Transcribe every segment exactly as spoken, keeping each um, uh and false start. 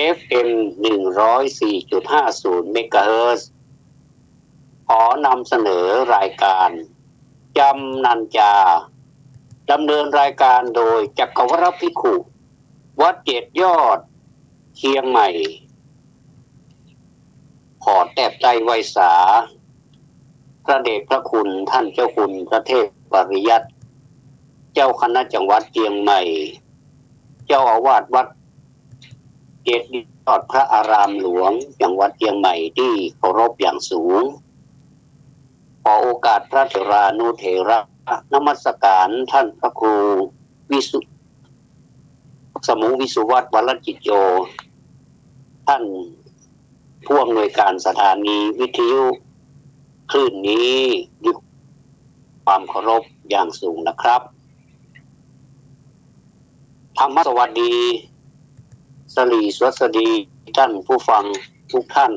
เอฟเอ็ม หนึ่งร้อยสี่จุดห้าศูนย์ เมกะเฮิรตซ์ ขอนำเสนอรายการจำนันจา ดำเนินรายการโดยจักรวรรดิภิกขุ วัดเจ็ดยอด เชียงใหม่ ขอแทบไต้ไหว้สา พระเดชพระคุณท่านเจ้าคุณพระเทพปริยัติ เจ้าคณะจังหวัดเชียงใหม่ เจ้าอาวาสวัดเจ็ดยอดพระอารามหลวงจังหวัดเชียงใหม่ที่เคารพอย่างสูง ขอโอกาสพระเถรานุเถระ นมัสการท่านพระครูวิสุ สมุวิสุวัฒน์ วรจิตโย ท่านผู้อำนวยการสถานีวิทยุคลื่นนี้ด้วยความเคารพอย่างสูงนะครับ ธรรมสวัสดี สิริสวัสดีท่านผู้ฟังทุกท่าน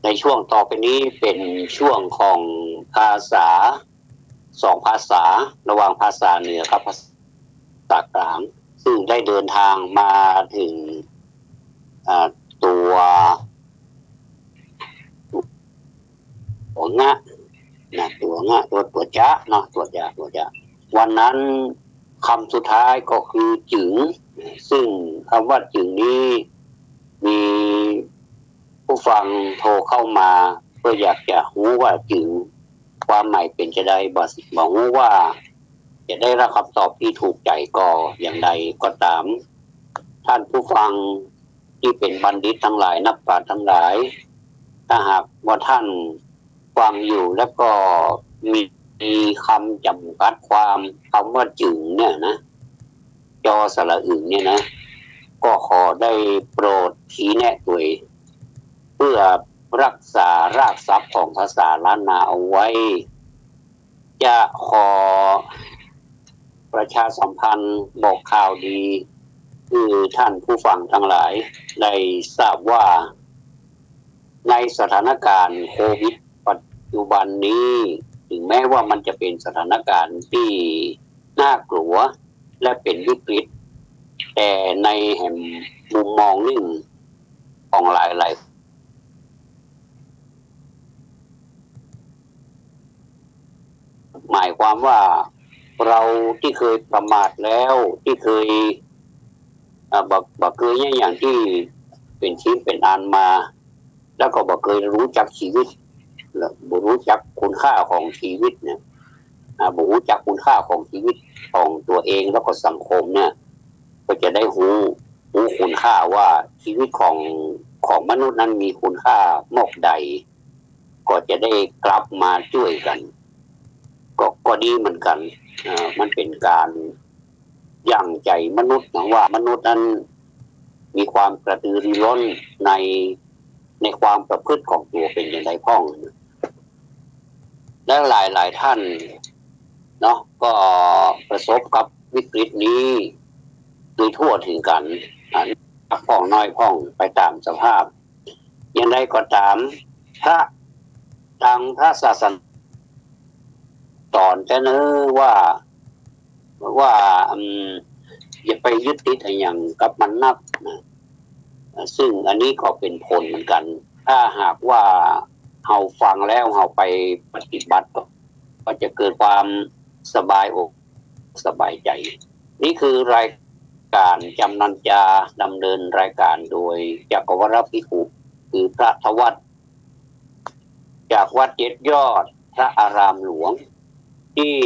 ในช่วงต่อไปนี้เป็นช่วงของภาษา สองภาษา ระหว่างภาษาเหนือกับภาษากลาง ซึ่งได้เดินทางมาถึง อ่า ตั๋ว ตั๋วงะ นะ ตั๋วงะ ตั๋ว ตั๋วจะเนาะ ตั๋วจะ ตั๋วจะ วันนั้นคำสุดท้ายก็คือจึง ซึ่งคำว่าจึงนี้ มีผู้ฟังโทรเข้ามาเพื่ออยากจะฮู้ว่าจึง ความหมายเป๋นจะใด บ่ บ่ฮู้ว่าจะได้รับคำตอบที่ถูกใจ๋ก็อย่างใดก็ต๋าม ท่านผู้ฟังที่เป๋นบัณฑิตตังหลาย นักปราชญ์ตังหลาย ถ้าหากว่าท่านฟังอยู่แล้วก็มี มีกำจ๋ำกัดความ กำว่าจึงเนี่ยนะ จอสระอึ๋งเนี่ยนะ ก็ขอได้โปรดชี้แนะตวย เพื่อรักษารากศัพท์ของภาษาล้านนาเอาไว้ จะขอประชาสัมพันธ์บอกข่าวดี คือท่านผู้ฟังตังหลายได้ทราบว่า ในสถานการณ์โควิดปัจจุบันนี้ ถึงแม้ว่ามันจะเป๋นสถานการณ์ที่น่ากลัวและเป๋นวิกฤต แต่ในแหมมุมมองนึ่งของหลายๆ หมายความว่าเราตี้เกยประมาทแล้ว ตี้เกย อ่า บ่ บ่เกยเนี่ยอย่างตี้เป๋นชิ้นเป๋นอันมา แล้วก็บ่เกยฮู้จักชีวิต แล้วบ่ฮู้จักคุณค่าของชีวิตเนี่ย อ่า บ่ฮู้จักคุณค่าของชีวิตของตั๋วเองแล้วก็สังคมเนี่ย ก็จะได้ฮู้ ฮู้คุณค่าว่าชีวิตของ ของมนุษย์นั้นมีคุณค่ามอกใด ก็จะได้กลับมาจ้วยกั๋น ก็ ก็ดีเหมือนกั๋น อ่า มันเป๋นก๋าน หยั่งใจ๋มนุษย์นะว่ามนุษย์นั้นมีความกระตือรือร้นใน ในความประพฤติของตั๋วเป๋นอย่างใดพ่อง และหลายๆ ท่านเนาะ ก็ประสบกับวิกฤตนี้โดยทั่วถึงกั๋น อ่า นักพ่องน้อยพ่องไปต๋ามสภาพ อย่างใดก็ต๋าม พระ ตางพระศาสนาสอนแต๊เน้อว่า ว่า อืม อย่าไปยึดติดอะหยังกับมันนักนะ ซึ่งอันนี้ก็เป๋นผลเหมือนกั๋น ถ้าหากว่าเฮาฟังแล้วเฮาไปปฏิบัติ ก็ ก็จะเกิดความสบายอกสบายใจ๋ นี่คือรายการจ๋ำนันจา ดำเนินรายการโดยจักรวรรดิภิกขุ คือพระธวัช จากวัดเจ็ดยอดพระอารามหลวง ตี้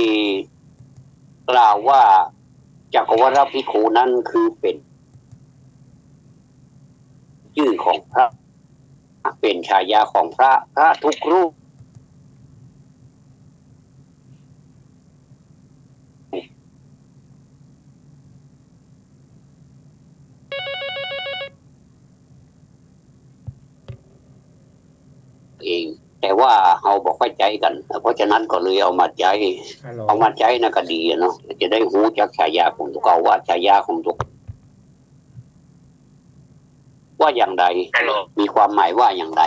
กล่าวว่าจักรวรรดิภิกขุนั้นคือเป๋นจื้อของพระ เป๋นฉายาของพระ พระทุกรูป เอง แต่ว่าเฮาบ่ค่อยใจ๊กั๋น เพราะฉะนั้นก็เลยเอามาใจ๊ ฮัลโหล เอามาใจ๊นะก็ดีอะเนาะ จะได้ฮู้จักฉายาของตั๋วเก่า ว่าฉายาของตั๋ว ว่าอย่างใด ฮัลโหล มีความหมายว่าอย่างใด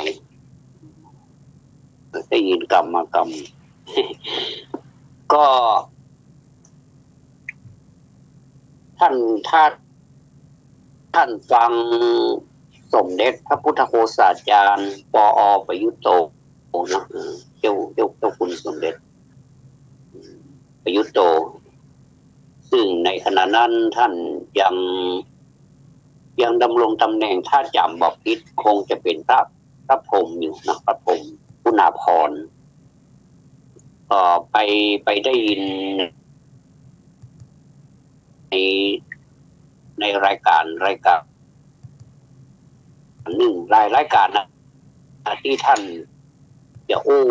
ได้ยินกำมากำ ก็ ท่าน ท่าน ท่านฟังสมเด็จพระพุทธโฆษาจารย์ ปอ ประยุตโต เนาะ เอ่อ เจ้า เจ้า เจ้าคุณสมเด็จประยุตโต ซึ่งในขณะนั้นท่านยัง ยังดำรงตำแหน่ง ถ้าจ๋ำบ่ผิดคงจะเป๋นพระ พระพรหมอยู่นะ พระพรหมคุณาภรณ์ ก็ไป ไปได้ยินใน ในรายการ รายการนึ่ง หลายรายการนะ ตี้ท่านจะอู้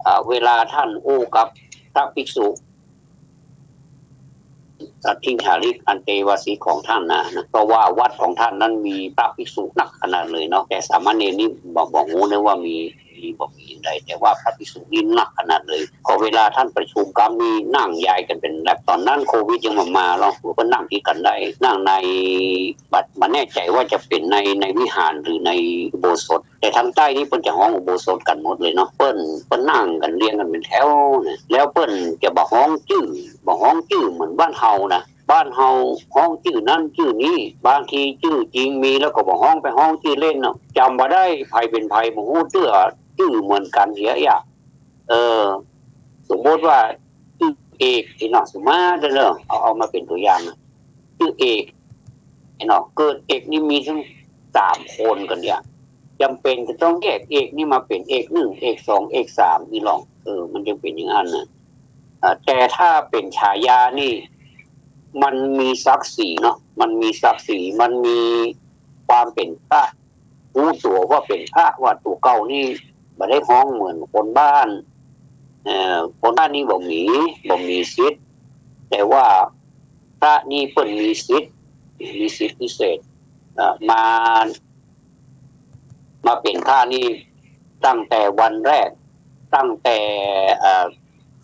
อ่า เวลาท่านอู้กับพระภิกษุ สัตถิงคาริก อันเตวาสีของท่านนะ นะ เพราะว่าวัดของท่านนั้นมีพระภิกษุนักขนาดเลยเนาะ แต่สามเณรนี่บ่ บ่ฮู้นะว่ามี มีบ่มีอย่างใด แต่ว่าพระภิกษุนี่นักขนาดเลย ก็เวลาท่านประชุมกั๋นนี่นั่งยายกั๋นเป๋นแบบ ต๋อนนั้นโควิดยังบ่มาหรอก ก็นั่งติดกั๋นได้ นั่งใน บ่ บ่แน่ใจ๋ว่าจะเป๋นใน ในวิหารหรือในอุโบสถ แต่ตางใต้นี่เปิ้นจะฮ้องอุโบสถกั๋นหมดเลยเนาะ เปิ้น เปิ้นนั่งกั๋นเรียงกั๋นเป๋นแถวนะ แล้วเปิ้นจะบ่ฮ้องจื้อ บ่ฮ้องจื้อเหมือนบ้านเฮานะ บ้านเฮาฮ้องจื้อนั้นจื้อนี้ บางทีจื้อจริงมีแล้วก็บ่ฮ้อง ไปฮ้องจื้อเล่นเนาะ จ๋ำบ่ได้ใผเป๋นใผ บ่ฮู้เตื้อ จื้อเหมือนกั๋นเหียอะ เออ สมมุติว่าจื้อเอกนี่เนาะ สมมุติเนาะ เอา เอามาเป๋นตั๋วอย่างนะ จื้อเอก ไอ้เนาะ เกิดเอกนี่มีตั้งสามคนกั๋นเนี่ย จ๋ำเป๋นจะต้องแยกเอกนี่มาเป๋นเอกนึ่ง เอกสอง เอกสาม นี่ลอง เออ มันจะเป๋นอย่างนั้นนะ อ่า แต่ถ้าเป๋นฉายานี่ มันมีศักดิ์ศรีเนาะ มันมีศักดิ์ศรี มันมีความเป๋นพระ ฮู้ตั๋วว่าเป๋นพระ ว่าตั๋วเก่านี่บ่ได้ฮ้องเหมือนคนบ้าน เอ่อ คนบ้านนี่บ่มี บ่มีสิทธิ์ แต่ว่าพระนี่เปิ้นมีสิทธิ์ มีสิทธิ์พิเศษ เอ่อ มา มาเป๋นพระนี่ตั้งแต่วันแรก ตั้งแต่ เอ่อ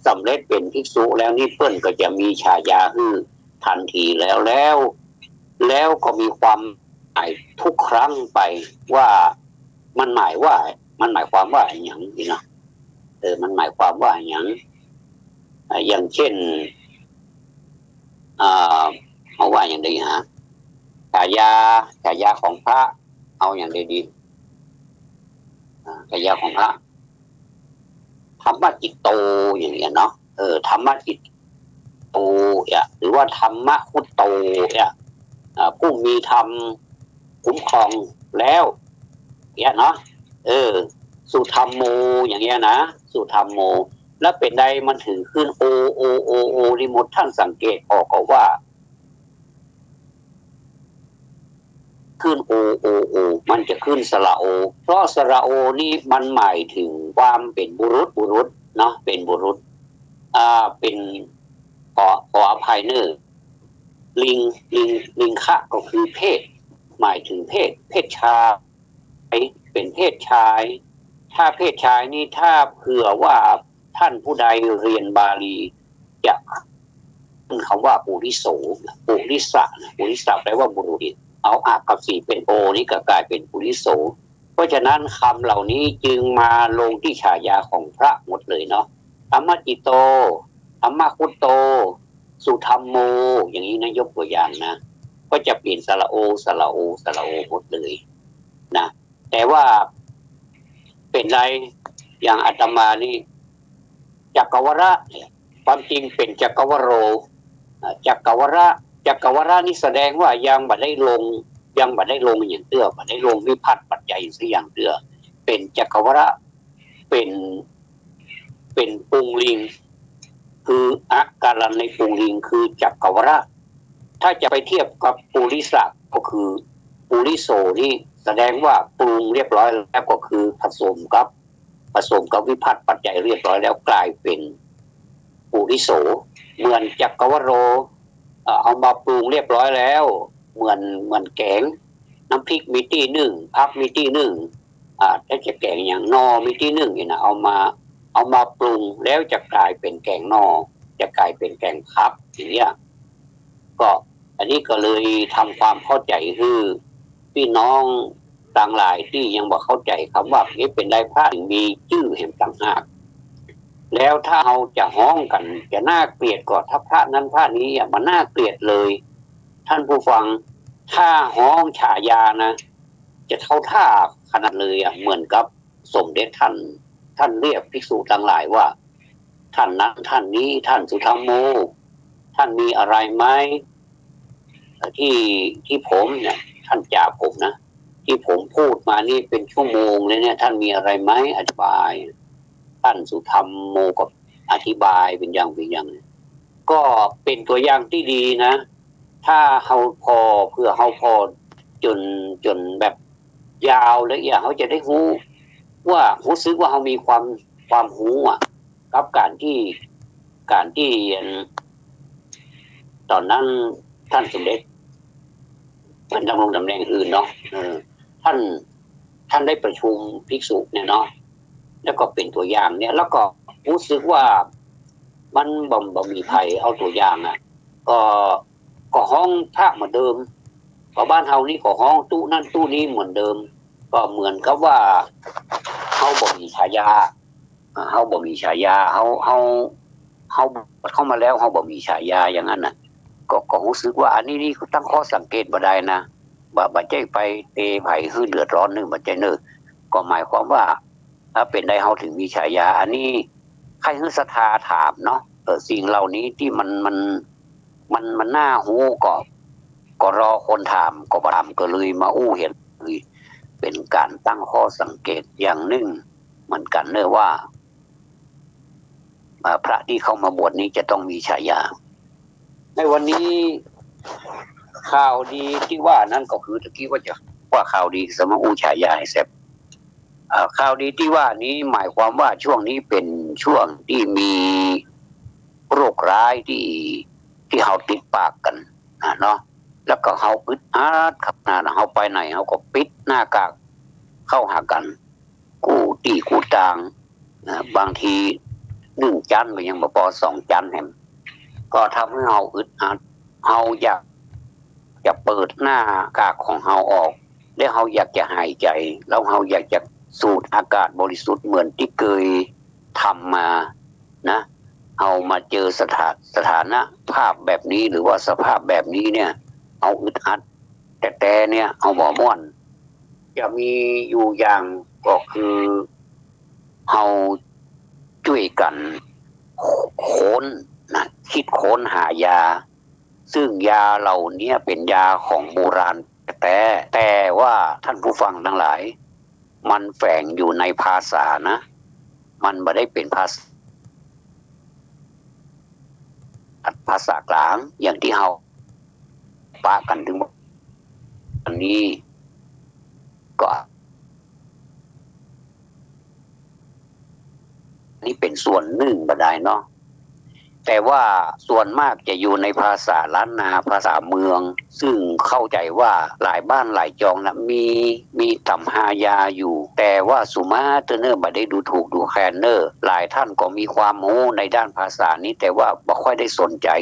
สำเร็จเป๋นภิกษุแล้วนี่ เปิ้นก็จะมีฉายาหื้อทันทีแล้ว แล้ว แล้วก็มีความหมายทุกครั้งไปว่ามันหมายว่า มันหมายความว่าอะหยังนี่นะ เออ มันหมายความว่าอะหยัง อ่า อย่างเช่น อ่า เอาว่าอย่างใดฮะ ฉายา ฉายาของพระ เอาอย่างใดดี อ่า ฉายาของพระ ธรรมจิตโต อย่างเนี้ยเนาะ เออ ธรรมจิตโต เนี่ย หรือว่าธรรมคุตโต เนี่ย อ่า ผู้มีธรรมคุ้มครองแล้ว เนี่ยเนาะ เออ สุธัมโม อย่างเนี้ยนะ สุธัมโม แล้วเป๋นใดมันถึงขึ้นโอ โอ โอ โอ นี่หมด ท่านสังเกตออกก็ว่า ขึ้นโอ โอ โอ มันจะขึ้นสระโอ เพราะสระโอนี่มันหมายถึงความเป๋นบุรุษ บุรุษเนาะ เป๋นบุรุษ อ่า เป๋น ขอ ขออภัยเนอะ ลิง ลิง ลิงคะก็คือเพศ หมายถึงเพศ เพศชาย เป๋นเพศชาย ถ้าเพศชายนี่ ถ้าเผื่อว่าท่านผู้ใดเรียนบาลี จะ คำว่าปุริโส ปุริสะนะ ปุริสะแปลว่าบุรุษ เอาอะกับสีเป๋นโอ นี่ก็กลายเป๋นปุริโส เพราะฉะนั้นคำเหล่านี้จึงมาลงตี้ฉายาของพระหมดเลยเนาะ ธรรมจิตโต ธรรมคุตโต สุธัมโม อย่างนี้นะ ยกตั๋วอย่างนะ ก็จะเป๋นสระโอ สระโอ สระโอหมดเลยนะ แต่ว่าเป๋นใด อย่างอาตมานี่ จักรวระเนี่ย ความจริงเป๋นจักรวโร อ่า จักรวระ จักรวระนี่แสดงว่ายังบ่ได้ลง ยังบ่ได้ลงอะหยังเตื้อ บ่ได้ลงวิภัตติปัจจัยสักอย่างเตื้อ เป๋นจักรวระ เป๋น เป๋นปุงลิง คืออะการันในปุงลิง คือจักรวระ ถ้าจะไปเทียบกับปุริสะ ก็คือปุริโสนี่แสดงว่าปรุงเรียบร้อยแล้ว ก็คือผสมกับ ผสมกับวิภัตติปัจจัยเรียบร้อยแล้ว กลายเป๋นปุริโส เหมือนจักรวโร เอ่อ เอามาปรุงเรียบร้อยแล้ว เหมือน เหมือนแก๋ง น้ำพริกมีตี้นึ่ง ผักมีตี้นึ่ง อ่า ถ้าจะแก๋งอะหยัง หน่อมีตี้นึ่งนี่นะ เอามา เอามาปรุงแล้วจะกลายเป๋นแก๋งหน่อ จะกลายเป๋นแก๋งผัก อย่างเนี้ย ก็อันนี้ก็เลยทำความเข้าใจ๋หื้อปี้น้องตังหลายตี้ยังบ่เข้าใจ๋กำว่า เอ๊ะ เป๋นใดพระถึงมีจื้อแหมต่างหาก แล้วถ้าเฮาจะฮ้องกั๋น จะน่าเกลียดก่อ ถ้าพระนั้นพระนี้อะ มันน่าเกลียดเลย ท่านผู้ฟัง ถ้าฮ้องฉายานะ จะเท่าท่าขนาดเลยอะ เหมือนกับสมเด็จท่าน ท่านเรียกภิกษุตังหลายว่า ท่านนั้นท่านนี้ ท่านสุธัมโม ท่านมีอะไรไหม ที่ ที่ผมเนี่ย ท่านจ่าผมนะ ที่ผมพูดมานี่เป็นชั่วโมงเลยเนี่ย ท่านมีอะไรไหม อธิบาย ท่านสุธัมโมก็อธิบายเป๋นอย่างเป๋นอย่าง ก็เป๋นตั๋วอย่างตี้ดีนะ ถ้าเฮาผ่อ เปื้อเฮาผ่อจ๋น จ๋นแบบยาวละเอียด เฮาจะได้ฮู้ว่า ฮู้สึกว่าเฮามีความ ความฮู้อะ กับก๋านตี้ ก๋านตี้ อัน ต๋อนนั้นท่านสมเด็จ เปิ้นดำรงต๋ำแหน่งอื่นเนาะ เออ ท่าน ท่านได้ประชุมภิกษุเนี่ยเนาะ แล้วก็เป๋นตั๋วอย่างเนี่ย แล้วก็ฮู้สึกว่ามันบ่ บ่มีใผเอาตั๋วอย่างอะ ก็ ก็ฮ้องพระเหมือนเดิม ก็บ้านเฮานี่ก็ฮ้องตุ๊นั้นตุ๊นี้เหมือนเดิม ก็เหมือนกับว่าเฮาบ่มีฉายา อ่า เฮาบ่มีฉายา เฮา เฮา เฮาบวชเข้ามาแล้ว เฮาบ่มีฉายาอย่างนั้นน่ะ ก็ ก็ฮู้สึกว่าอันนี้นี่ตั้งข้อสังเกตบ่ได้นะ บ่ บ่ใจ้ไปเตะใผหื้อเดือดร้อนเน่อ บ่ใจ้เน่อ ก็หมายความว่า ถ้าเป๋นใดเฮาถึงมีฉายา อันนี้ใค่หื้อศรัทธาถามเนาะ เออ สิ่งเหล่านี้ตี้มัน มัน มัน มันน่าฮู้ ก็ ก็รอคนถาม ก็บ่ถาม ก็เลยมาอู้เหีย เป๋นก๋านตั้งข้อสังเกตอย่างนึ่งเหมือนกั๋นเน่อว่า อ่า พระตี้เข้ามาบวชนี้จะต้องมีฉายา ในวันนี้ข่าวดีตี้ว่านั้นก็คือ ตะกี้ว่าจะว่าข่าวดี สะมาอู้ฉายาหื้อแซบ อ่า ข่าวดีตี้ว่านี้หมายความว่าช่วงนี้เป๋นช่วงตี้มีโรคร้ายตี้ ตี้เฮาติดปากกั๋น อ่า เนาะ แล้วก็เฮาอึดอัดครับนะ เฮาไปไหนเฮาก็ปิดหน้ากากเข้าหากั๋น กู้ตี้กู้ตาง นะ บางทีนึ่งจั๊นก็ยังบ่ปอ สองจั๊นแหม ก็ทำหื้อเฮาอึดอัด เฮาอยากจะเปิดหน้ากากของเฮาออก แล้วเฮาอยากจะหายใจ๋ แล้วเฮาอยากจะสูดอากาศบริสุทธิ์เหมือนตี้เกยทำมานะ เฮามาเจอสถา สถานภาพแบบนี้ หรือว่าสภาพแบบนี้เนี่ย เฮาอึดอัด แต๊ๆ เนี่ย เฮาบ่ม่วน จะมีอยู่อย่างก็คือ เฮาจ้วยกั๋นค้นนะ คิดค้นหายา ซึ่งยาเหล่านี้เป๋นยาของโบราณแต๊ๆ แต่ว่าท่านผู้ฟังตังหลาย มันแฝงอยู่ในภาษานะ มันบ่ได้เป๋นภาษา ภาษากลาง อย่างตี้เฮาปะกั๋นเถิงวันนี้ ก็ นี่เป๋นส่วนนึ่งบ่ดายเนาะ แต่ว่าส่วนมากจะอยู่ในภาษาล้านนา ภาษาเมือง ซึ่งเข้าใจ๋ว่าหลายบ้านหลายจองนะ มี มีต๋ำฮายาอยู่ แต่ว่าสุมาเต๊อะเน่อ บ่ได้ดูถูกดูแคลนเน่อ หลายท่านก็มีความฮู้ในด้านภาษานี้ แต่ว่าบ่ค่อยได้สนใจ๋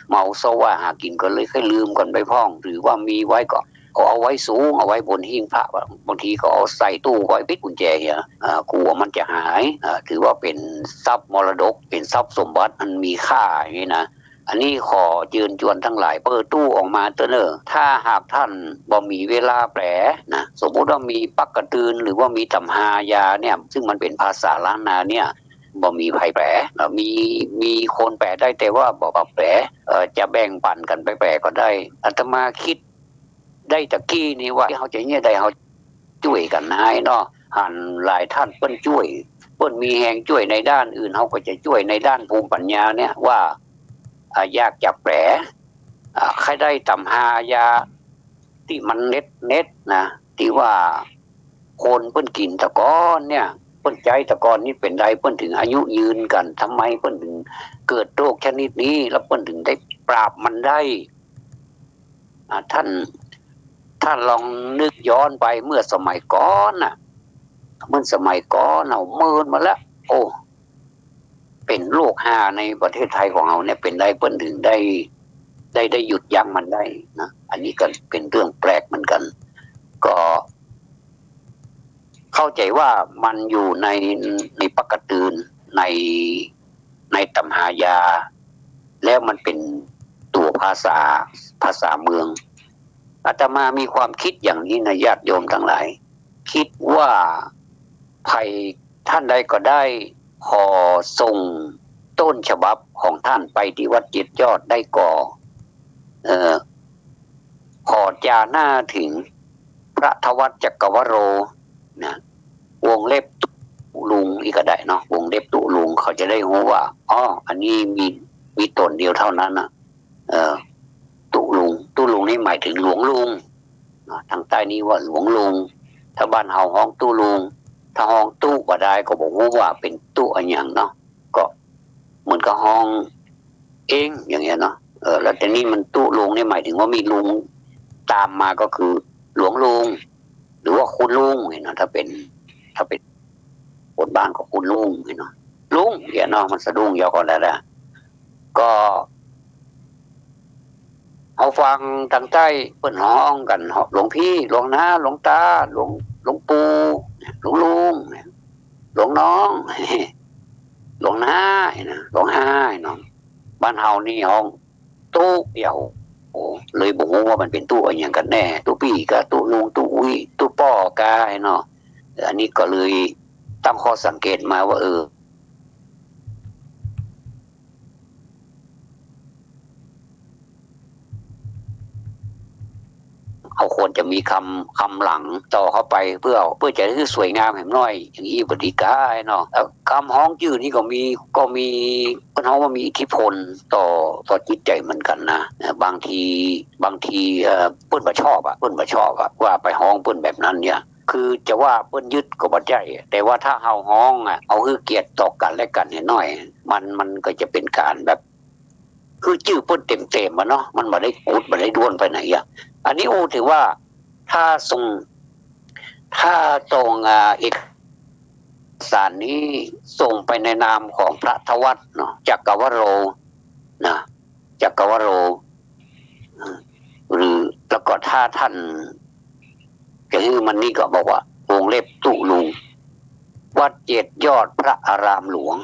เมาเซาะว่าหากิ๋นก็เลยค่อยลืมกั๋นไปพ่อง หรือว่ามีไว้ก็ ก็เอาไว้สูง เอาไว้บนหิ้งพระ บางทีก็เอาใส่ตู้ไว้ปิดกุญแจเหีย อ่า กั๋วมันจะหาย อ่า ถือว่าเป๋นทรัพย์มรดก เป๋นทรัพย์สมบัติอันมีค่าอย่างนี้นะ อันนี้ขอเจิญจวนตังหลาย เปิดตู้ออกมาเต๊อะเน่อ ถ้าหากท่านบ่มีเวลาแปลนะ สมมุติว่ามีปักกะตืน หรือว่ามีต๋ำฮายาเนี่ย ซึ่งมันเป๋นภาษาล้านนาเนี่ย บ่มีใผแปล เอ่อ มี มีคนแปลได้ แต่ว่าบ่ บ่แปล เอ่อ จะแบ่งปั๋นกั๋นไปแปลก็ได้ อาตมาคิดได้ตะกี้นี้ว่า เฮาจะเยียะใดเฮาจ้วยกั๋นหน้าเนาะ หันหลายท่านเปิ้นจ้วย เปิ้นมีแฮงจ้วยในด้านอื่น เฮาก็จะจ้วยในด้านภูมิปัญญาเนี่ยว่า อ่า อยากจะแปล อ่า ใค่ได้ต๋ำฮายาตี้มันเน็ตๆ นะ ตี้ว่าคนเปิ้นกิ๋นตะก่อนเนี่ย เปิ้นใจ๊ตะก่อนนี้เป๋นใด เปิ้นเถิงอายุยืนกั๋น ทำไมเปิ้นเถิงเกิดโรคชนิดนี้ แล้วเปิ้นเถิงได้ปราบมันได้ อ่า ท่าน ท่านลองนึกย้อนไปเมื่อสมัยก่อนน่ะ เมื่อสมัยก่อนเฮาเมินมาแล้ว โอ้ เป๋นโรคฮาในประเทศไทยของเฮาเนี่ย เป๋นใดเปิ้นเถิงได้ ได้ ได้หยุดยั้งมันได้นะ อันนี้ก็เป๋นเรื่องแปลกเหมือนกั๋น ก็เข้าใจ๋ว่ามันอยู่ใน ในปักกะตืน ใน ในตำหายา แล้วมันเป๋นตั๋วภาษา ภาษาเมือง อาตมามีความกึ๊ดอย่างนี้นะ ญาติโยมตังหลาย กึ๊ดว่าใผท่านใดก็ได้ ขอส่งต้นฉบับของท่านไปตี้วัดเจ็ดยอดได้ก่อ เอ่อ ขอจาหน้าเถิงพระธวัชจักรวโร นะ วงเล็บตุ๊ลุง อี้ก็ได้เนาะ วงเล็บตุ๊ลุง เขาจะได้ฮู้ว่า อ้อ อันนี้มี มีต๋นเดียวเต้านั้นน่ะ เอ่อ ตุ๊ลุง ตุ๊ลุงนี่หมายเถิงหลวงลุง เนาะ ตางใต้นี่ว่าหลวงลุง ถ้าบ้านเฮาฮ้องตุ๊ลุง ถ้าฮ้องตุ๊บ่ได้ก็บ่ฮู้ว่าเป๋นตุ๊อะหยังเนาะ ก็เหมือนกับฮ้องเองอย่างเงี้ยเนาะ เออ แล้วแต่นี่มันตุ๊ลุงนี่หมายเถิงว่ามีลุงต๋ามมาก็คือหลวงลุง หรือว่าคุณลุงเนี่ยเนาะ ถ้าเป๋น ถ้าเป๋นคนบ้านก็คุณลุงเนี่ยเนาะ ลุงเนี่ยเนาะ มันสะดุ้งเยียะก่อนแล้วนะ ก็ เฮาฟังตางใต้เปิ้นฮ้องกั๋น หลวงพี่ หลวงน้า หลวงตา หลวง หลวงปู่ หลวงลุง หลวงน้อง หลวงน้านะ หลวงอาเนาะ บ้านเฮานี่ฮ้องตุ๊เยียะ โอ้ เลยบ่ฮู้ว่ามันเป๋นตุ๊อะหยังกั๋นแน่ ตุ๊ปี้กา ตุ๊ลุง ตุ๊อุ๊ย ตุ๊ป้อกาเนาะ อันนี้ก็เลยตั้งข้อสังเกตมาว่า เออ เฮาควรจะมีกำ กำหลังต่อเข้าไป เปื้อ เปื้อจะหื้อสวยงามแหมหน้อย อย่างอี้บ่ดีก้าเนาะ เอ่อ กำฮ้องจื้อนี่ก็มี ก็มี เปิ้นฮ้องว่ามีอิทธิพลต่อ ต่อจิตใจ๋เหมือนกั๋นนะ เอ่อ บางที บางที เอ่อ เปิ้นบ่ชอบอะ เปิ้นบ่ชอบอะ ว่าไปฮ้องเปิ้นแบบนั้นเนี่ย คือจะว่าเปิ้นยึดก็บ่ใจ้ แต่ว่าถ้าเฮาฮ้องอะ เอาหื้อเกียรติต่อกั๋นและกั๋นแหมหน้อย มัน มันก็จะเป๋นก๋านแบบ คือจื้อเปิ้นเต๋มๆ อะเนาะ มันบ่ได้กุด บ่ได้ด้วนไปไหนอะ อันนี้อู้ถือว่า ถ้าส่ง ถ้าส่ง อ่า เอกสารนี้ส่งไปในนามของพระธวัชเนาะ จักรวโร นะ จักรวโร อืม หรือ แล้วก็ถ้าท่าน จะหื้อมันนี่ก็บอกว่า วงเล็บตุ๊ลุง วัดเจ็ดยอดพระอารามหลวง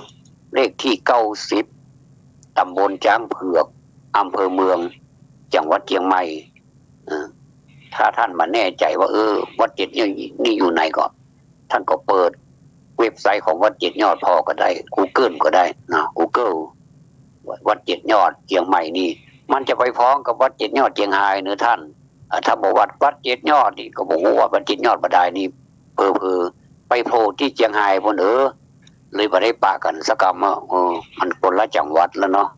เลขตี้เก้าสิบ ต๋ำบลจ๊างเผือก อำเภอเมือง จังหวัดเจียงใหม่ เออ ถ้าท่านบ่แน่ใจ๋ว่า เออ วัดเจ็ดนี่ นี่อยู่ไหนก็ ท่านก็เปิดเว็บไซต์ของวัดเจ็ดยอดผ่อก็ได้ กูเกิลก็ได้นะ กูเกิล วัดเจ็ดยอดเจียงใหม่นี่ มันจะไปพ้องกับวัดเจ็ดยอดเจียงฮายเนาะท่าน อ่า ถ้าบ่วัด วัดเจ็ดยอดนี่ก็บ่ฮู้ว่าวัดเจ็ดยอดบ่ดายนี่ เผลอๆ ไปโผล่ตี้เจียงฮายปู้น เออ เลยบ่ได้ปะกั๋นสักกำอะ เออ มันคนละจังหวัดแล้วเนาะ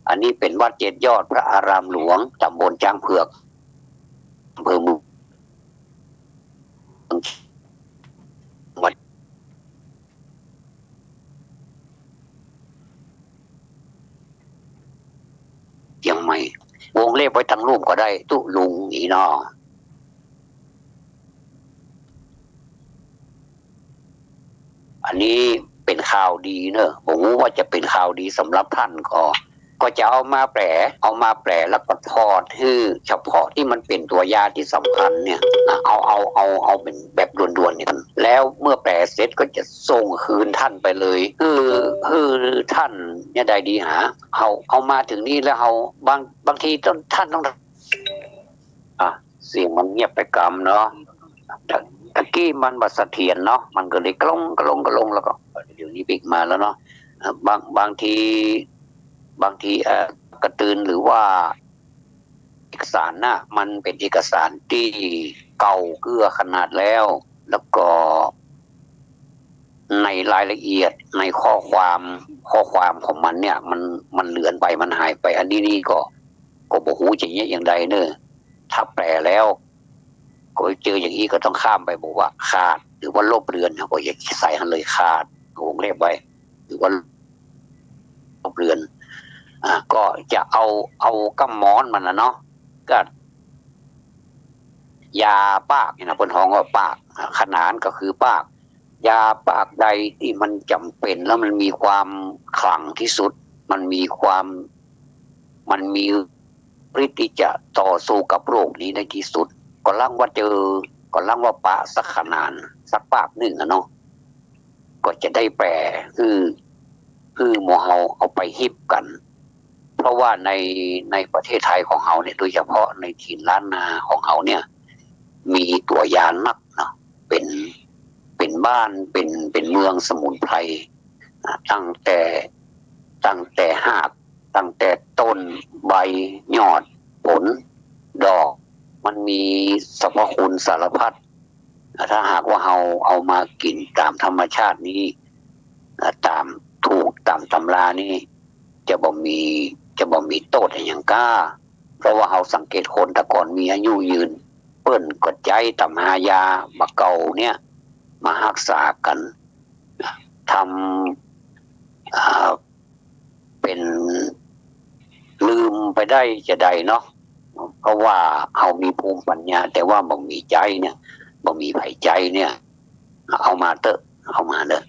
อันนี้เป๋นวัดเจ็ดยอดพระอารามหลวง ต๋ำบลจ๊างเผือก อำเภอเมือง จังหวัดเจียงใหม่ วงเล็บไว้ตังลุ่มก็ได้ ตุ๊ลุงนี่เนาะ อันนี้เป๋นข่าวดีเนอะ บ่ฮู้ว่าจะเป๋นข่าวดีสำหรับท่านก็ ก็จะเอามาแปล เอามาแปลแล้วก็ถอดหื้อเฉพาะตี้มันเป๋นตัวยาตี้สำคัญเนี่ยนะ เอา เอา เอา เอาเป๋นแบบด่วนๆ เนี่ย แล้วเมื่อแปลเสร็จก็จะส่งคืนท่านไปเลย คือ คือท่านเนี่ยได้ดีหา เอา เอามาเถิงนี่แล้วเอา บาง บางทีต้อง ท่านต้อง อ่ะ เสียงมันเงียบไปกำเนาะ ตะ ตะกี้มันบ่เสถียรเนาะ มันก็เลยกระลง กระลง กระลง แล้วก็ เดี๋ยวนี้ปิ๊กมาแล้วเนาะ อ่ะ บาง บางที บางที เอ่อ การ์ตูนหรือว่าเอกสารน่ะ มันเป๋นเอกสารตี้เก่าเกื้อขนาดแล้ว แล้วก็ ในรายละเอียด ในข้อความ ข้อความของมันเนี่ย มัน มันเลือนไป มันหายไป อันนี้นี่ก็ ก็บ่ฮู้จะเยียะอย่างใดเนอะ ถ้าแปลแล้ว ก็เจออย่างอี้ก็ต้องข้ามไป บอกว่าขาด หรือว่าลบเลือน ก็อย่าใส่หั้นเลย ขาด วงเล็บไว้ หรือว่าลบเลือน อ่า ก็จะเอา เอากำมอนมันน่ะเนาะ ก็ ยาปากนี่นะ เปิ้นฮ้องว่าปาก ขนานก็คือปาก ยาปากใดตี้มันจ๋ำเป๋น แล้วมันมีความขลังตี้สุด มันมีความ มันมีฤทธิ์ตี้จะต่อสู้กับโรคนี้ได้ตี้สุด ก็ลังว่าเจอ ก็ลังว่าปะสักขนาน สักปากนึ่งอะเนาะ ก็จะได้แปลหื้อ หื้อหมู่เฮาเอาไปฮิบกั๋น เพราะว่าใน ในประเทศไทยของเฮาเนี่ย โดยเฉพาะในถิ่นล้านนาของเฮาเนี่ย มีตั๋วยานักเนาะ เป๋น เป๋นบ้าน เป๋น เป๋นเมืองสมุนไพร อ่า ตั้งแต่ ตั้งแต่ฮาก ตั้งแต่ต้น ใบ ยอด ผล ดอก มันมีสรรพคุณสารพัด ถ้าหากว่าเฮาเอามากิ๋นต๋ามธรรมชาตินี้ อ่า ต๋ามถูกต๋ามตำรานี้ จะบ่มี จะบ่มีโต้ษอะหยังก้า เพราะว่าเฮาสังเกตคนแต่ก่อนมีอายุยืน เปิ้นก็ใจ๊ต๋ำฮายาบ่าเก่าเนี่ย มาฮักษากั๋น ทำ อ่า เป๋นลืมไปได้จาใดเนาะ เพราะว่าเฮามีภูมิปัญญา แต่ว่าบ่มีใจ๊เนี่ย บ่มีใผใจ๊เนี่ย เอามาเต๊อะ เอามาเต๊อะ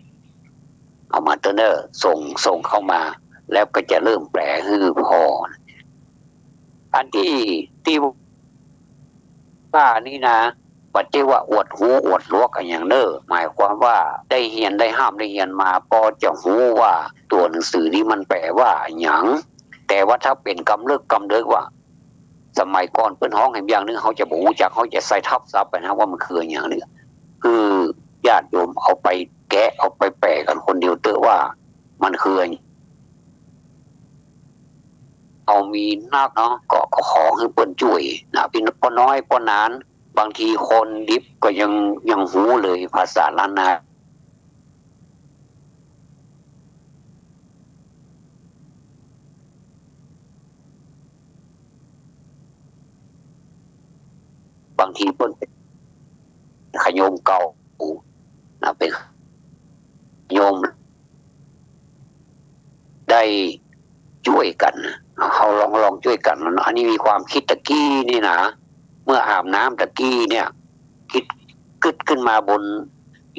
เอามาเต๊อะเน่อ ส่ง ส่งเข้ามา แล้วก็จะเริ่มแปลหื้อผ่อ อันตี้ ตี้ว่านี่นะ บ่ใจ้ว่าอวดฮู้อวดหลวกอะหยังเน่อ หมายความว่าได้เฮียนได้ฮ่ำได้เฮียนมา ปอจะฮู้ว่าตั๋วหนังสือนี้มันแปลว่าอะหยัง แต่ว่าถ้าเป๋นกำเริกกำเริกว่า สมัยก่อนเปิ้นฮ้องแหมอย่างนึ่ง เฮาจะบ่ฮู้จัก เฮาจะใส่ทับศัพท์ไปนะว่ามันคืออะหยังนึ่ง คือญาติโยมเอาไปแกะ เอาไปแปลกั๋นคนเดียวเต๊อะว่ามันคืออะหยัง เฮามีนักเนาะ ก็ ก็ขอหื้อเปิ้นจ้วยนะ พี่ ป้อน้อย ป้อนาน บางทีคนดิบก็ยัง ยังฮู้เลยภาษาล้านนา บางทีเปิ้นเป๋นขะโยมเก่านะ เป๋นขะโยม ได้จ้วยกั๋น เฮาลอง ลองจ้วยกั๋นเนาะ อันนี้มีความกึ๊ดตะกี้นี่นะ เมื่ออาบน้ำตะกี้เนี่ย กึ๊ด กึ๊ดขึ้นมาบน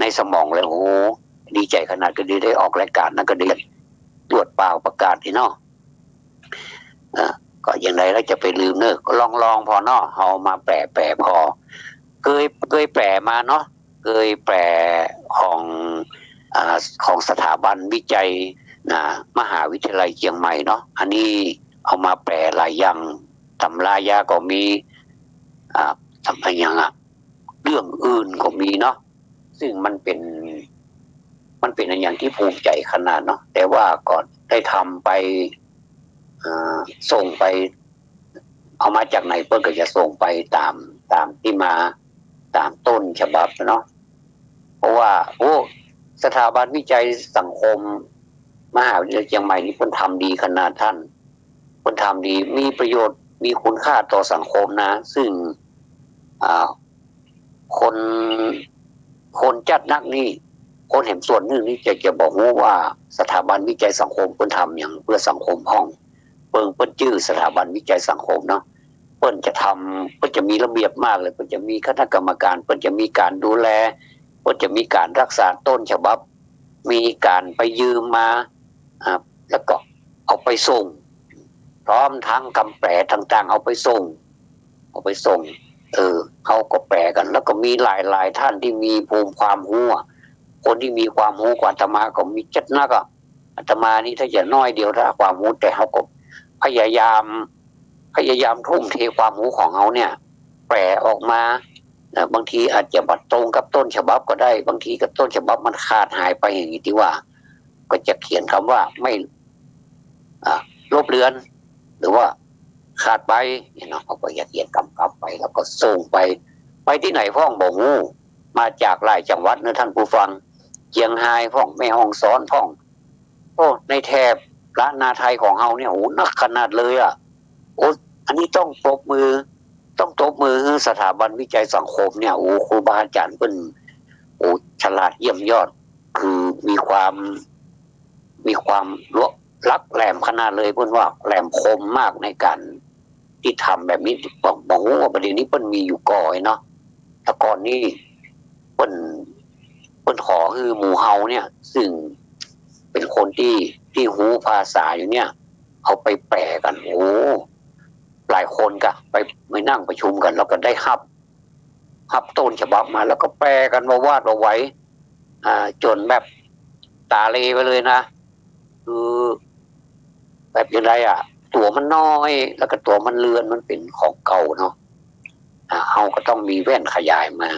ในสมองเลย โอ้โห ดีใจ๋ขนาด ก็ดีได้ออกรายก๋านนะ ก็ดีตรวจเปล่าประกาศนี่เนาะ เออ ก็อย่างใดแล้วจะไปลืมเน่อ ก็ลองๆ ผ่อเนาะ เฮามาแปลๆ ผ่อ เกย เกยแปลมาเนาะ เกยแปลของ อ่า ของสถาบันวิจัยนะ มหาวิทยาลัยเจียงใหม่เนาะ อันนี้เอามาแปลหลายอย่าง ตำรายาก็มี อ่า ตำราอะหยังอะ เรื่องอื่นก็มีเนาะ ซึ่งมันเป๋น มันเป๋นอะหยังตี้ภูมิใจ๋ขนาดเนาะ แต่ว่าก็ได้ทำไป อ่า ส่งไป เอามาจากไหนเปิ้นก็จะส่งไปต๋าม ต๋ามตี้มา ต๋ามต้นฉบับเนาะ เพราะว่า โอ้ สถาบันวิจัยสังคม มหาวิทยาลัยเจียงใหม่นี่เปิ้นทำดีขนาดต้าน เปิ้นทำดี มีประโยชน์ มีคุณค่าต่อสังคมนะ ซึ่ง อ่า คน คนจัดนักนี่ คนแหมส่วนนึ่งนี่จะ จะบ่ฮู้ว่าสถาบันวิจัยสังคมเปิ้นทำหยังเปื้อสังคมพ่อง เปิ้น เปิ้นจื้อสถาบันวิจัยสังคมเนาะ เปิ้นจะทำ เปิ้นจะมีระเบียบมากเลย เปิ้นจะมีคณะกรรมการ เปิ้นจะมีก๋านดูแล เปิ้นจะมีก๋านฮักษาต้นฉบับ มีก๋านไปยืมมา อ่า แล้วก็เอาไปส่ง พร้อมทั้งกำแปลต่างๆ เอาไปส่ง เอาไปส่ง เออ เฮาก็แปลกั๋น แล้วก็มีหลายๆ ต้านตี้มีภูมิความฮู้อะ คนตี้มีความฮู้กว่าอาตมาก็มีจัดนักอะ อาตมานี่ถ้าจะน้อยเดียว ถ้าความฮู้ แต่เฮาก็พยายาม พยายามทุ่มเทความฮู้ของเฮาเนี่ย แปลออกมา เอ่อ บางทีอาจจะบ่ตรงกับต้นฉบับก็ได้ บางทีก็ต้นฉบับมันขาดหายไปอย่างนี้ตี้ว่า ก็จะเขียนกำว่าไม่ อ่า ลบเลือน หรือว่าขาดไปเนี่ยเนาะ เฮาก็จะเขียนกำกับไป แล้วก็ส่งไป ไปตี้ไหนพ่องบ่ฮู้ มาจากหลายจังหวัดเนาะต้านผู้ฟัง เจียงฮายพ่อง แม่ฮ่องสอนพ่อง โอ้ ในแถบล้านนาไทยของเฮาเนี่ย โอ้ นักขนาดเลยอะ โอ้ อันนี้ต้องปรบมือ ต้องตบมือหื้อสถาบันวิจัยสังคมเนี่ย โอ้ ครูบาอาจ๋ารย์เปิ้น โอ้ ฉลาดเยี่ยมยอด คือมีความ มีความละ หลักแหลมขนาดเลย เปิ้นว่าแหลมคมมากในก๋านตี้ทำแบบนี้ บ่ บ่ฮู้ว่าประเดี๋ยวนี้เปิ้นมีอยู่ก่อเนาะ แต่ก่อนนี่เปิ้น เปิ้นขอหื้อหมู่เฮาเนี่ย ซึ่งเป๋นคนตี้ ตี้ฮู้ภาษาอยู่เนี่ย เอาไปแปลกั๋น โอ้ หลายคนก็ไป ไปนั่งประชุมกั๋น แล้วก็ได้ฮับ ฮับต้นฉบับมา แล้วก็แปลกั๋นวาดวาไว อ่า จ๋นแบบ ต๋าเหลไปเลยนะ คือ แบบยังไงอะ ตั๋วมันน้อย แล้วก็ตั๋วมันเลือน มันเป๋นของเก่าเนาะ อ่า เฮาก็ต้องมีแว่นขยายมา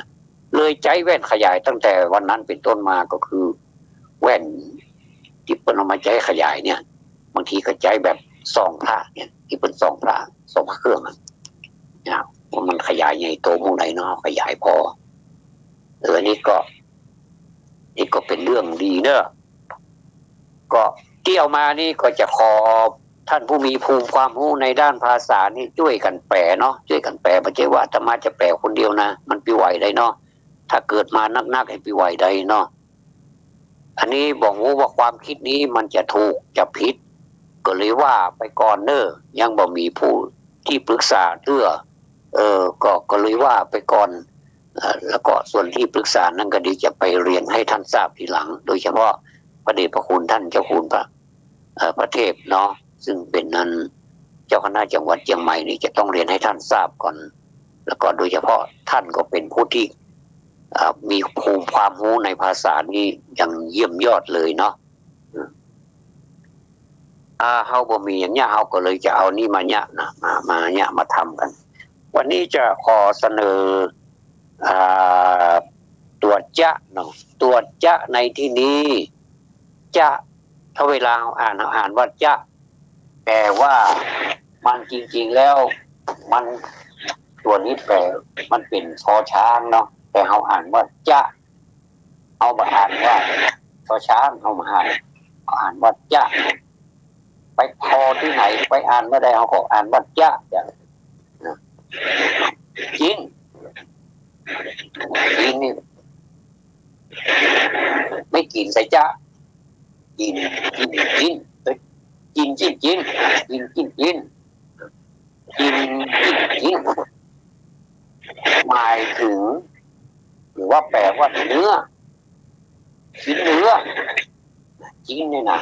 เลยใจ๊แว่นขยายตั้งแต่วันนั้นเป๋นต้นมา ก็คือแว่นตี้เปิ้นเอามาใจ๊ขยายเนี่ย บางทีก็ใจ๊แบบส่องพระเนี่ย ตี้เปิ้นส่องพระ ส่องพระเครื่องอะ เนี่ย ว่ามันขยายใหญ่โตมุมไหนเนาะ ขยายผ่อ เออ นี่ก็ นี่ก็เป๋นเรื่องดีเนาะ ก็ตี้เอามานี่ก็จะขอท่านผู้มีภูมิความฮู้ในด้านภาษานี่จ้วยกั๋นแปลเนาะ จ้วยกั๋นแปล บ่ใจ้ว่าอาตมาจะแปลคนเดียวนะ มันปี้ไหวใดเนาะ ถ้าเกิดมานักๆ หื้อปี้ไหวใดเนาะ อันนี้บ่ฮู้ว่าความกึ๊ดนี้มันจะถูกจะผิด ก็เลยว่าไปก่อนเน่อ ยังบ่มีผู้ตี้ปรึกษาเตื้อ เออ ก็ ก็เลยว่าไปก่อน เอ่อ แล้วก็ส่วนตี้ปรึกษานั้นก็เดี๋ยวจะไปเรียนหื้อท่านทราบทีหลัง โดยเฉพาะพระเดชพระคุณท่านเจ้าคุณพระ เอ่อ พระเทพเนาะ ซึ่งเป๋นอันเจ้าคณะจังหวัดเจียงใหม่นี่จะต้องเรียนหื้อท่านทราบก่อน แล้วก็โดยเฉพาะท่านก็เป๋นผู้ตี้ เอ่อ มีภูมิความฮู้ในภาษานี่อย่างเยี่ยมยอดเลยเนาะ อ่า เฮาบ่มีอย่างเนี้ย เฮาก็เลยจะเอานี่มาเนี้ยนะ มา มาเนี้ย มาทำกั๋น วันนี้จะขอเสนอ อ่า ตั๋วจ๊ะเนาะ ตั๋วจ๊ะในตี้นี้ จ๊ะ ถ้าเวลาเฮาอ่าน เฮาอ่านว่าจ๊ะ แต่ว่ามันจริงๆ แล้ว มัน ตั๋วนี้แปล มันเป๋น ช.ช้าง เนาะ แต่เฮาอ่านว่าจ๊ะ เฮาบ่อ่านว่า ช.ช้าง เฮาบ่อ่าน เฮาอ่านว่าจ๊ะ ไปผ่อตี้ไหน ไปอ่านเมื่อใด เฮาก็อ่านว่าจ๊ะ จ๊ะ นะ จิ๊น จิ๊นนี่ ไม่กิ๋นใส่จ๊ะ จิ๊น จิ๊น จิ๊น เอ้ย จิ๊น จิ๊น จิ๊น จิ๊น จิ๊น จิ๊น จิ๊น จิ๊น จิ๊น หมายถึง หรือว่าแปลว่าเนื้อ ชิ้นเนื้อ จิ๊นเนี่ยนะ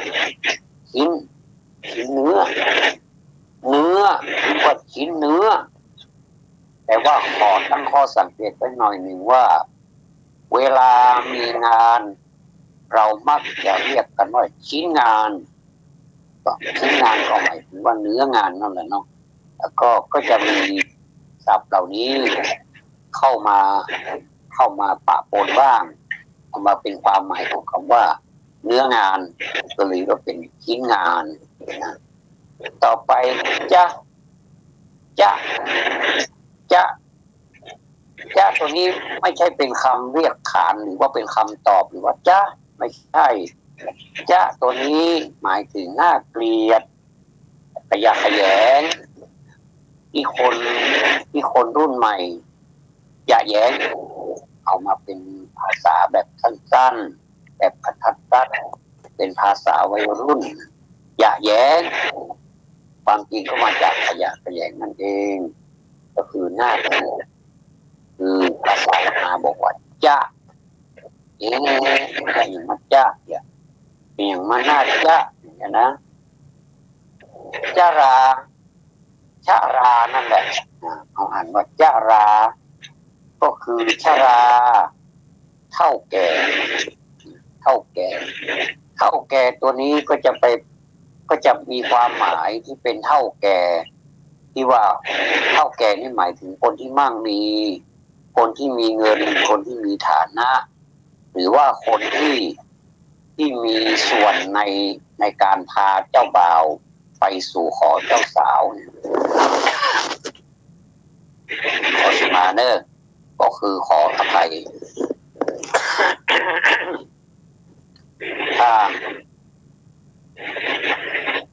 ชิ้น ชิ้นเนื้อ เนื้อ หรือว่าชิ้นเนื้อ แต่ว่าขอตั้งข้อสังเกตไว้หน่อยหนึ่งว่า เวลามีงาน เรามักจะเรียกกันว่าชิ้นงาน ก็ชิ้นงานก็หมายถึงว่าเนื้องานนั่นแหละเนาะ แล้วก็ ก็จะมีศัพท์เหล่านี้เข้ามา เข้ามาปะปนบ้าง เอามาเป็นความหมายของคำว่าเนื้องาน ก็เลยว่าเป็นชิ้นงานนะ ต่อไป จ๊ะ จ๊ะ จ๊ะ จ๊ะ ตัวนี้ไม่ใช่เป็นคำเรียกขานหรือว่าเป็นคำตอบหรือว่าจ๊ะ ไม่ใช่ จ๊ะ ตัวนี้หมายถึงน่าเกลียด ขยะแขยง ตี้คน ตี้คนรุ่นใหม่ เยาะแยะ เอามาเป็นภาษาแบบสั้นๆ แบบกระทัดรัด เป็นภาษาวัยรุ่น เยาะแยะ ความจริงก็มาจากขยะแขยงนั่นเอง ก็คือน่าเกลียด คือภาษาพม่าบอกว่า จ๊ะ เอ๊ะ เป๋นอะหยังมาจ๊ะเนี่ย เป๋นอะหยังมาน่าจ๊ะ อย่างเงี้ยนะ จรา ชรานั่นแหละ อ่า เอาอ่านว่าจรา ก็คือชรา เฒ่าแก่ เฒ่าแก่ เฒ่าแก่ตัวนี้ก็จะไป ก็จะมีความหมายที่เป็นเฒ่าแก่ ที่ว่าเฒ่าแก่นี่หมายถึงคนที่มั่งมี คนที่มีเงิน คนที่มีฐานะ หรือว่าคนที่ ที่มีส่วนใน ในการพาเจ้าบ่าวไปสู่ขอเจ้าสาว ขอขมาเนอะ ก็คือขออภัย พา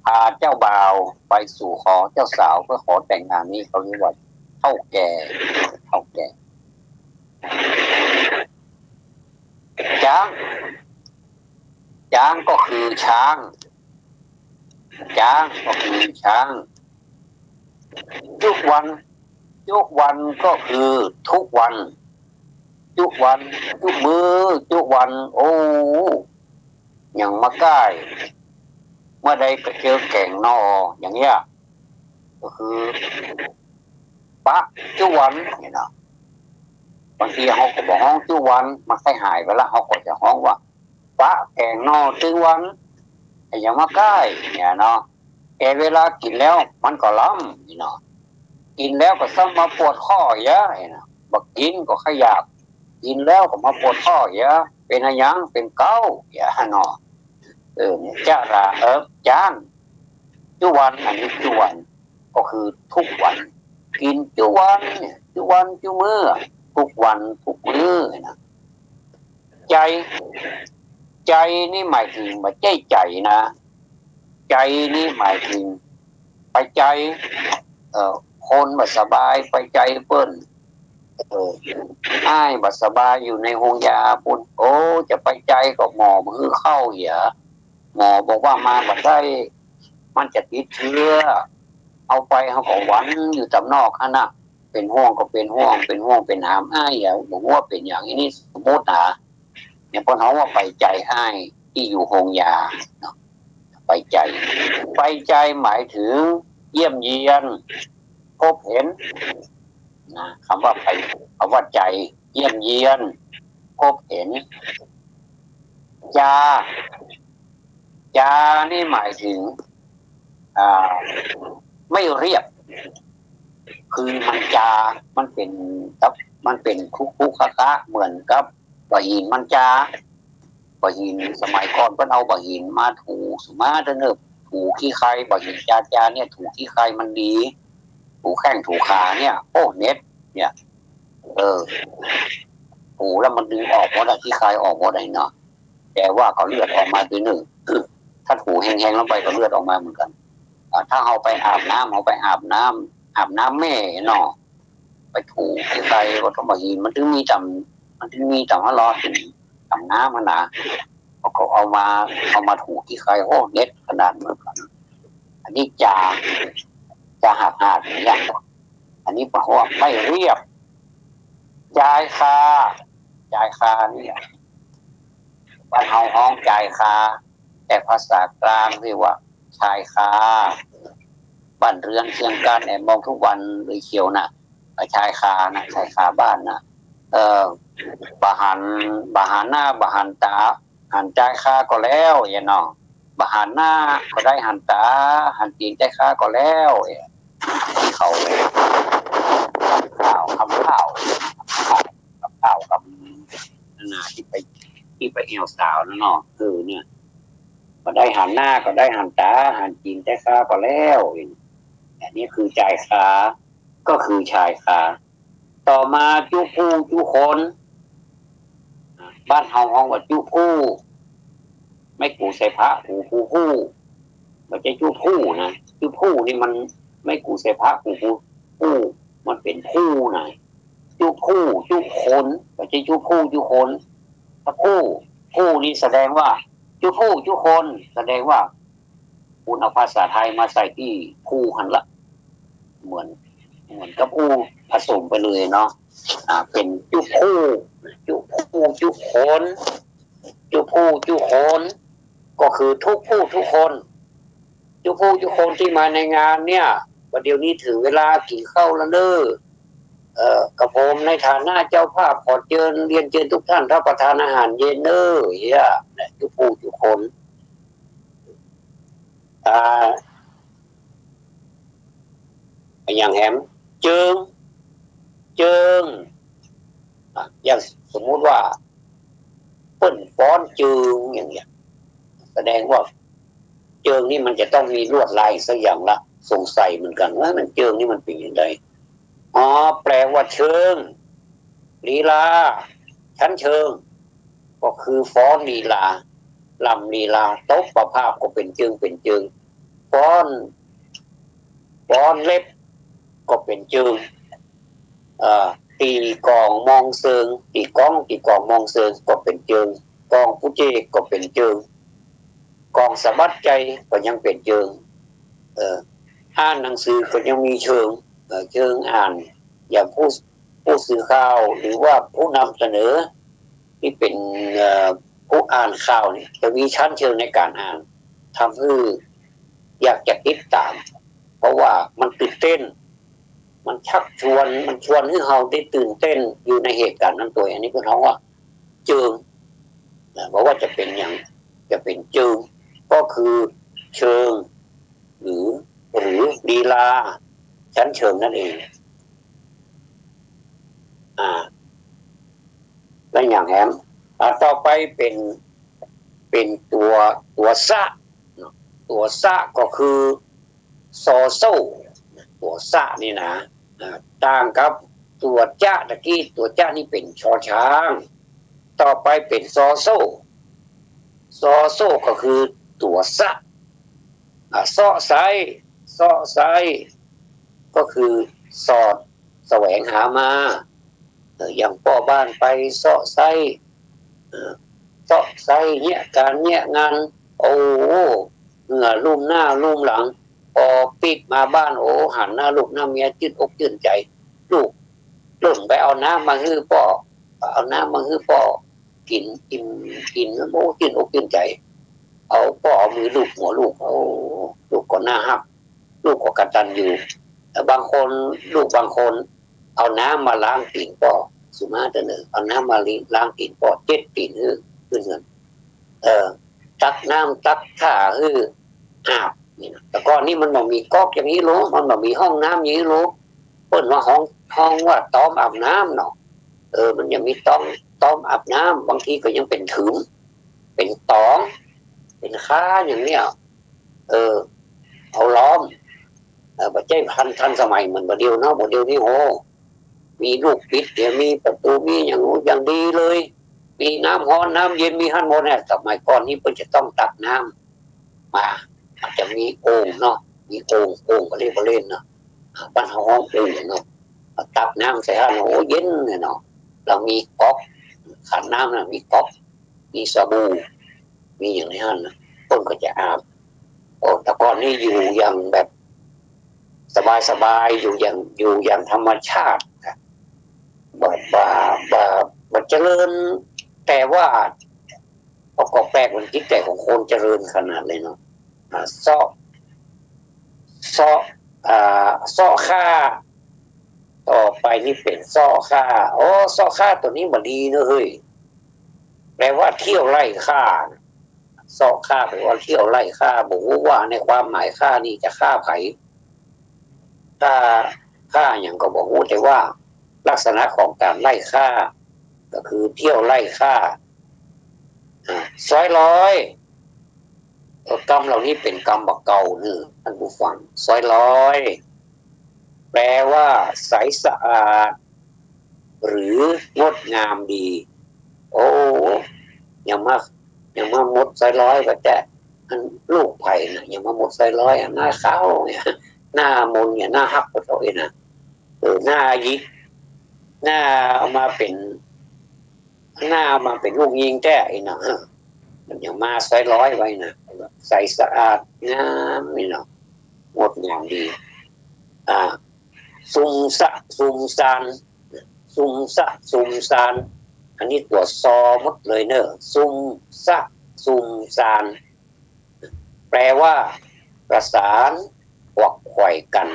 พาเจ้าบ่าวไปสู่ขอเจ้าสาวเพื่อขอแต่งงานนี้เขาเรียกว่าเฒ่าแก่ เฒ่าแก่ จ๊าง จ๊างก็คือช้าง จ๊างก็คือช้าง จุ๊วัน จุ๊วันก็คือทุกวัน จุ๊วัน จุ๊มื้อ จุ๊วัน โอ้ อย่างมาก้าย เมื่อใดก็เจอแก่งนอ อย่างเงี้ย ก็คือ ปะจุ๊วัน เนี่ยเนาะ บางทีเฮาก็บ่ฮ้องจุ๊วัน มันใค่หายไปละ เฮาก็จะฮ้องว่า ปะแก๋งหน่อตึงวัน แต่อย่ามาใก้ เนี่ยเนาะ แต่เวลากิ๋นแล้วมันก็ลำ นี่เนาะ กิ๋นแล้วก็ซ้ำมาปวดข้อเหีย นี่เนาะ บ่กิ๋นก็ขยับ กิ๋นแล้วก็มาปวดข้อเหีย เป๋นอะหยัง เป๋นเก๊าเหียเนาะ เออ จารา เออ จาน จุวัน อันนี้จุวัน ก็คือทุกวัน กิ๋นจุวันเนี่ย จุวันจุมื้อ ทุกวันทุกมื้อนะ ใจ๋ ใจ๋นี่หมายถึง บ่ใจ้ใจ๋นะ ใจ๋นี่หมายถึง ไปใจ๋ เอ่อ คนบ่สบาย ไปใจ๋เปิ้น เออ อ้ายบ่สบายอยู่ในโฮงยาปู้น โอ้ จะไปใจ๋ก็หมอบ่หื้อเข้าเหีย หมอบอกว่ามาบ่ได้ มันจะติดเจื้อ เอาไปเฮาก็หวั่นอยู่ต๋ามนอกหั้นนะ เป๋นห่วงก็เป๋นห่วง เป๋นห่วงเป๋นหามอ้ายอะ บ่ฮู้ว่าเป๋นหยัง อันนี้สมมุตินะ เนี่ย เปิ้นฮ้องว่าไปใจ๋อ้ายตี้อยู่โฮงยาเนาะ ไปใจ๋ ไปใจ๋หมายถึงเยี่ยมเยียน พบเห็นนะ กำว่าไป กำว่าใจ๋ เยี่ยมเยียน พบเห็น จา จานี่หมายถึง อ่า ไม่เรียบ คือมันจา มันเป๋น มันเป๋นคุกคุกคะคะ เหมือนกับบ่าหินมันจา บ่าหินสมัยก่อนเปิ้นเอาบ่าหินมาถู สมมาเถอะเนอะ ถูขี้ใคร บ่าหินจาจาเนี่ย ถูขี้ใครมันดี ถูแข้งถูขาเนี่ย โอ้ เหน็ด เนี่ย เออ ถูแล้วมันดึงออกหมดอะ ขี้ใครออกหมดอะเนาะ แต่ว่าก็เลือดออกมาตี้นึ่ง ถ้าถูแฮงๆ ลงไปก็เลือดออกมาเหมือนกั๋น อ่า ถ้าเฮาไปอาบน้ำ เฮาไปอาบน้ำ อาบน้ำแม่เนาะ ไปถูขี้ใคร ก็ต้องบ่าหิน มันถึงมีต๋าม มันถึงมีต๋ามหั้นลอ ต๋ามน้ำหั้นนะ เขาก็เอามา เอามาถูขี้ใคร โอ้ เหน็ดขนาดเหมือนกั๋น อันนี้จา จาหักหาดอย่างเงี้ย อันนี้เปิ้นฮ้องว่าไม่เรียบ จายคา จายคาเนี่ย บ้านเฮาฮ้องจายคา แต่ภาษากลางเรียกว่าชายคา บ้านเรือนเคียงกัน แอบมองทุกวันเลยเชียวนะ ชายคานะ ชายคาบ้านนะ เออ บ่หัน บ่หันหน้า บ่หันต๋า หันจายคาก็แล้ว เหียเนาะ บ่หันหน้าก็ได้ หันต๋า หันตี๋นจายคาก็แล้ว เขา ข่าว กำข่าว กำข่าว กำนานาตี้ไป ตี้ไปแอ่วสาวนะเนาะ เออ เนี่ย บ่ได้หันหน้าก็ได้ หันต๋า หันตี๋นจายคาก็แล้ว อันนี้คือจายคา ก็คือชายคา ต่อมาจุผู้จุคน บ้านเฮาฮ้องว่าจุผู้ ไม้กูใส่พระ กูผู้ผู้ บ่ใจ้จุผู้นะ จุผู้นี่มันไม้กูใส่พระ กูผู้ผู้ มันเป๋นผู้นะ จุผู้จุคน บ่ใจ้จุผู้จุคน ถ้าผู้ ผู้นี่แสดงว่า จุผู้จุคน แสดงว่า ปูนเอาภาษาไทยมาใส่ตี้ผู้หั้นละ เหมือน เหมือนกับอู้ผสมไปเลยเนาะ อ่า เป๋นจุผู้ จุผู้จุคน จุผู้จุคน ก็คือทุกผู้ทุกคน จุผู้จุคนตี้มาในงานเนี่ย บ่าเดี่ยวนี้เถิงเวลากิ๋นข้าวแล้วเน้อ เอ่อ กระผมในฐานะเจ้าภาพขอเจิญ เรียนเจิญทุกท่านรับประทานอาหารเย็นเน้อ เหีย เนี่ย จุผู้จุคน อ่า อย่างแหม เจิง เจิง อ่ะ อย่างสมมุติว่า เปิ้นฟ้อนเจิงอย่างเนี้ย แสดงว่าเจิงนี่มันจะต้องมีลวดลายสักอย่างละ สงสัยเหมือนกั๋นว่ามันเจิงนี่มันเป๋นอย่างใด อ๋อ แปลว่าเชิง ลีลา ชั้นเชิง ก็คือฟ้อนลีลา ลำลีลา ตบประภาพก็เป๋นเจิง เป๋นเจิง ฟ้อน ฟ้อนเล็บ ก็เป๋นเจิง เอ่อ ตี๋ก๋องมองเซิง ตี๋ก๊อง ตี๋ก๋องมองเซิง ก็เป๋นเจิง กองปูเจก ก็เป๋นเจิง กองสะบัดใจ๋ ก็ยังเป๋นเจิง เอ่อ อ่านหนังสือก็ยังมีเชิง เอ่อ เชิงอ่าน อย่างผู้ ผู้สื่อข่าว หรือว่าผู้นำเสนอ ตี้เป๋น เอ่อ ผู้อ่านข่าวเนี่ย จะมีชั้นเชิงในก๋านอ่าน ทำหื้ออยากจะติดต๋าม เพราะว่ามันตื่นเต้น มันชักชวน มันชวนหื้อเฮาได้ตื่นเต้นอยู่ในเหตุก๋ารณ์นั้นตวย อันนี้เปิ้นฮ้องว่าเจิง นะ บ่ว่าจะเป๋นหยัง จะเป๋นเจิง ก็คือเชิง หรือ หรือลีลา ชั้นเชิงนั่นเอง อ่า และอย่างแหม อ่า ต่อไปเป๋น เป๋นตั๋ว ตั๋วสะเนาะ ตั๋วสะก็คือ ซอโซ่ ตั๋วสะนี่นะ อ่า ต่างกับตั๋วจะตะกี้ ตั๋วจะนี่เป๋นชอช้าง ต่อไปเป๋นซอโซ่ ซอโซ่ก็คือตั๋วสะ อ่า เซาะไซ้ เซาะไซ้ ก็คือสอดแสวงหามา เออ อย่างป้อบ้านไปเซาะไซ้ เออ เซาะไซ้เยียะก๋านเยียะงาน โอ้ เหื่อลุ่มหน้าลุ่มหลัง ปอปิ๊บมาบ้าน โอ้ หันหน้าลูกหน้าเมียจื้นอกจื้นใจ๋ ลูก ลูกไปเอาน้ำมาหื้อป้อ เอาน้ำมาหื้อป้อกิ๋น อิ่มกิ๋น โอ้ จื้นอกจื้นใจ๋ เอาป้อเอามือลูบหัวลูก โอ้ ลูกก็น่าฮัก ลูกก็กตัญญู แต่บางคน ลูกบางคน เอาน้ำมาล้างตี๋นป้อ สุมาเตอร์เนอะ เอาน้ำมาล้างตี๋นป้อ เจ็ดตี๋นหื้อ ขึ้นเฮือน เออ ตักน้ำตักท่าหื้ออาบนี่นะ แต่ก่อนนี้มันบ่มีก๊อกอย่างนี้โล มันบ่มีห้องน้ำอย่างนี้โล เปิ้นว่าห้อง ห้องว่าต๊อมอาบน้ำเนาะ เออ มันยังมีต๊อม ต๊อมอาบน้ำ บางทีก็ยังเป๋นถืม เป๋นต๋อง เป๋นค้าอย่างเนี้ย เออ เอาล้อม เออ บ่ใจ้ทัน ทันสมัยเหมือนบ่าเดี่ยวเนาะ บ่าเดี่ยวนี้ โอ้ มีลูกปิด เดี๋ยวมีประตู๋ มีอย่างงู้นอย่างดีเลย มีน้ำฮ้อน น้ำเย็น มีหั้นหมดเนี่ย สมัยก่อนนี้เปิ้นจะต้องตักน้ำมา มันจะมีโอ่งเนาะ มีโอ่ง โอ่งบ่เล่นบ่เล่นเนาะ บ้านเฮาฮ้องโอ่งเนาะ ตักน้ำใส่หั้น โอ้ เย็นเลยเนาะ แล้วมีก๊อก ขันน้ำน่ะ มีก๊อก มีสบู่ มีอย่างในหั้นนะ เปิ้นก็จะอาบ โอ้ แต่ก่อนนี้อยู่อย่างแบบสบายๆ อยู่อย่าง อยู่อย่างธรรมชาตินะ บ่ บ่ บ่ บ่เจริญ แต่ว่า ก็ ก็แปลก มันจิตใจ๋ของคนเจริญขนาดเลยเนาะ อ่า เซาะ เซาะ อ่า เซาะข้า ต่อไปนี่เป๋นเซาะข้า โอ้ เซาะข้าตั๋วนี้บ่ดีเนอะเฮ้ย แปลว่าเที่ยวไล่ฆ่า เซาะข้าแปลว่าเที่ยวไล่ฆ่า บ่ฮู้ว่าในความหมายข้านี่จะฆ่าใผ ฆ่า ฆ่าหยังก็บ่ฮู้ แต่ว่าลักษณะของก๋านไล่ฆ่า ก็คือเที่ยวไล่ฆ่า อ่า ซ้อยลอย เออ กำเหล่านี้เป๋นกำบ่าเก่าเนอะ ท่านผู้ฟัง ซ้อยลอย แปลว่าใสสะอาด หรืองดงามดี โอ้ ยังมา ยังมาหมดซ้อยลอยก็แต่ อันลูกใผนะ ยังมาหมดซ้อยลอยอะ หน้าขาวเนี่ย หน้ามนเนี่ย หน้าฮักกว่าเก่าอีกนะ เออ หน้าหยิก หน้าเอามาเป๋น หน้ามาเป๋นลูกยิงแต๊อีกนะ มันยังมาซ้อยลอยไว้นะ ใสสะอาดงามนี่เนาะ งดงามดี อ่า ซุมสะซุมซาน ซุมสะซุมซาน อันนี้ตั๋วซอหมดเลยเนอะ ซุมสะซุมซาน แปลว่าประสานขวักไขว่กั๋น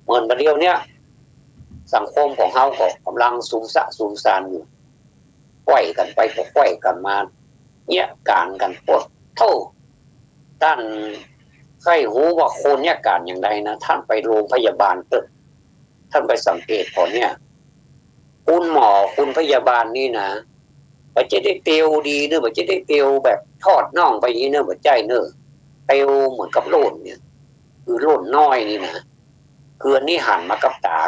เหมือนบ่าเดี่ยวเนี้ย สังคมของเฮาก็ก่ำลังซุมสะซุมซานอยู่ ไขว่กั๋นไปก็ไขว่กั๋นมา เยียะก๋านกั๋น โอ้โธ่ ต้านใค่ฮู้ว่าคนเยียะก๋านอย่างใดนะ ต้านไปโรงพยาบาลเต๊อะ ต้านไปสังเกตผ่อเยียะ คุณหมอคุณพยาบาลนี่นะ บ่ใจ้ได้เตียวดีเนอะ บ่ใจ้ได้เตียวแบบทอดน่องไปอย่างนี้เนอะ บ่ใจ้เนอะ เตียวเหมือนกับโล่นเนี่ย คือโล่นน้อยนี่นะ คืออันนี้หันมากับต๋า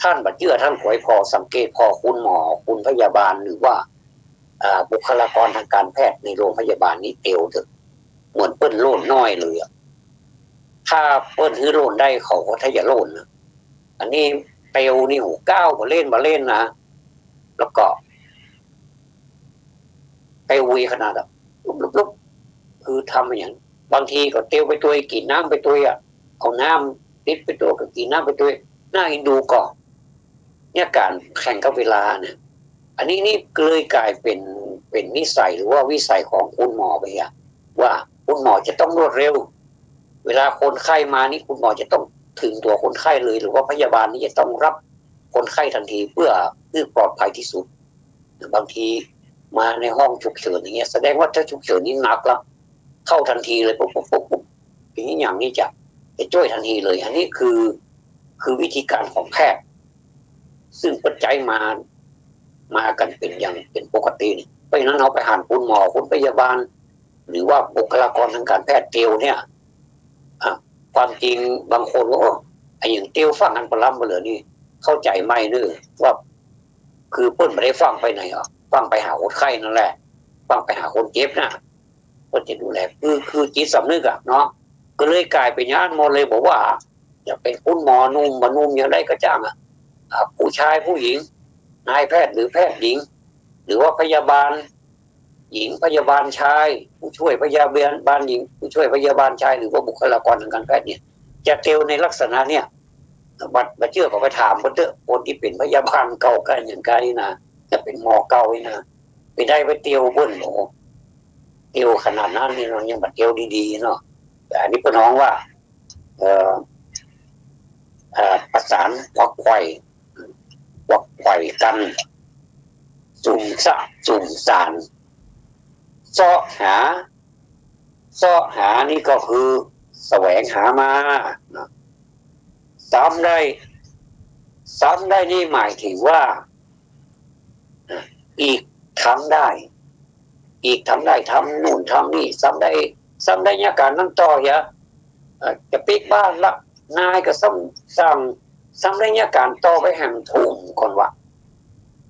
ต้านบ่เจื้อ ต้านขวยผ่อสังเกตผ่อคุณหมอคุณพยาบาล หรือว่า อ่า บุคลากรทางการแพทย์ในโรงพยาบาลนี่เตียวเต๊อะ เหมือนเปิ้นโล่นน้อยเลยอะ ถ้าเปิ้นหื้อโล่นได้เขาก็ถ้าจะโล่นนะ อันนี้เตียวนี่ โห ก้าวบ่าเล่นบ่าเล่นนะ แล้วก็ เตียวไวขนาดอะ ลุบๆๆ คือทำอย่าง บางทีก็เตียวไปตวย กิ๋นน้ำไปตวยอะ เอาน้ำติดไปตวย ก็กิ๋นน้ำไปตวย น่าเอ็นดูก่อ เนี่ยก๋านแข่งกับเวลาเนี่ย อันนี้นี่เลยก๋ายเป๋น เป๋นนิสัยหรือว่าวิสัยของคุณหมอไปอะ ว่าคุณหมอจะต้องรวดเร็ว เวลาคนไข้มานี่คุณหมอจะต้องถึงตั๋วคนไข้เลย หรือว่าพยาบาลนี่จะต้องรับคนไข้ทันทีเพื่อหื้อปลอดภัยที่สุด บางที มาในห้องฉุกเฉินอย่างเงี้ย แสดงว่าถ้าฉุกเฉินนี่หนักละ เข้าทันทีเลย ปุ๊บปุ๊บปุ๊บปุ๊บ อย่างนี้ อย่างนี้จะ จะจ้วยทันทีเลย อันนี้คือ คือวิธีการของแพทย์ ซึ่งเปิ้นใจ๊มา มากั๋นเป๋นอย่างเป๋นปกตินี่ เพราะฉะนั้นเฮาไปหันคุณหมอ คุณพยาบาล หรือว่าบุคลากรทางการแพทย์เตียวเนี่ย อ่ะ ความจริงบางคนว่า โอ้ ไอ้อย่างเตียวฟั่งอันปะล้ำปะเหลือนี่ เข้าใจ๋ไม่เน่อ ว่า คือเปิ้นบ่ได้ฟั่งไปไหนอ่ะ ฟั่งไปหาคนไข้นั่นแหละ ฟั่งไปหาคนเจ็บน่ะ เปิ้นจะดูแล คือ คือจิตสำนึกอ่ะเนาะ ก็เลยก๋ายเป๋นอย่างนั้นหมดเลย บอกว่า จะเป๋นคุณหมอหนุ่มบ่หนุ่มอย่างใดก็จ้างอ่ะ อ่า ผู้ชายผู้หญิง นายแพทย์หรือแพทย์หญิง หรือว่าพยาบาลหญิง พยาบาลชาย ผู้ช่วยพยาบาลหญิง ผู้ช่วยพยาบาลชาย หรือว่าบุคลากรทางการแพทย์เนี่ย จะเตียวในลักษณะเนี่ย บ่ บ่เจื้อก็ไปถามเปิ้นเต๊อะ คนตี้เป๋นพยาบาลเก่ากั๋นอย่างกั๋นนี่นะ จะเป๋นหมอเก่านี่นะ ไปได้ไปเตียวเปิ้น โอ้โห เตียวขนาดนั้นนี่เนาะ ยังบ่เตียวดีๆ เนาะ แต่อันนี้เปิ้นฮ้องว่า เอ่อ เอ่อ ประสานขวักไขว่ ขวักไขว่กั๋น สุมสะ สุมสาน เซาะหา เซาะหานี่ก็คือแสวงหามานะ ซ้ำได้ ซ้ำได้นี่หมายถึงว่า อีกทำได้ อีกทำได้ ทำนู่นทำนี่ ซ้ำได้ ซ้ำได้เยียะก๋านนั้นต่อเยียะ เอ่อ จะปิ๊กบ้านละ นายก็ซ้ำ สั่ง ซ้ำได้เยียะก๋านต่อไปแหมทุ่มก่อนวะ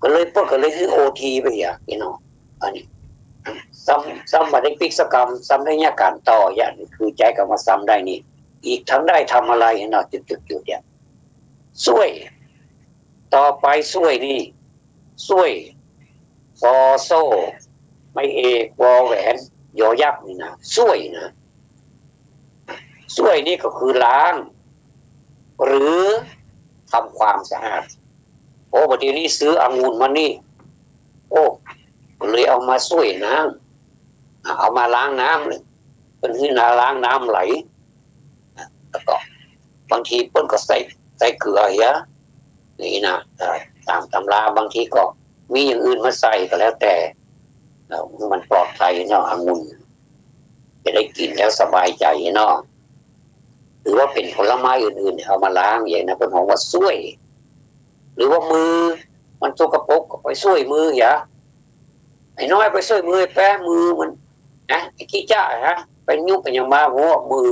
ก็เลย เปิ้นก็เลยหื้อโอทีไปเยียะ พี่น้อง อันนี้ ซ้ำ ซ้ำบ่ได้ปิ๊กสักกำ ซ้ำได้เยียะก๋านต่อเยียะ นี่คือใจ๊กำว่าซ้ำได้นี่ อีกทำได้ทำอะไรเนาะ จุดๆๆ เนี่ย ส้วย ต่อไปส้วยนี่ ส้วย ซอโซ่ ไม้เอก วอแหวน ยอยักษ์นี่นะ ส้วยนะ ส้วยนี่ก็คือล้าง หรือทำความสะอาด โอ้ บ่าเดี่ยวนี้ซื้อองุ่นมานี่ โอ้ เลยเอามาส้วยน้ำ อ่ะ เอามาล้างน้ำเลย เปิ้นหื้อน้ำล้างน้ำไหล อ่ะ แล้วก็บางทีเปิ้นก็ใส่ ใส่เกลือเยียะ นี่นะ อ่า ต๋ามตำรา บางทีก็มีอย่างอื่นมาใส่ก็แล้วแต่ แล้วมันปลอดภัยเนาะ องุ่น จะได้กิ๋นแล้วสบายใจ๋เนาะ หรือว่าเป๋นผลไม้อื่นๆ เอามาล้างอย่างนั้น เปิ้นฮ้องว่าส้วย หรือว่ามือมันสกปรกก็ไปส้วยมือเยียะ ไอ้น้อยไปส้วยมือ ไอ้แป๊ะมือมัน นะ ไอ้ขี้จ๊ะฮะ ไปยุบไปหยังมา เพราะว่ามือ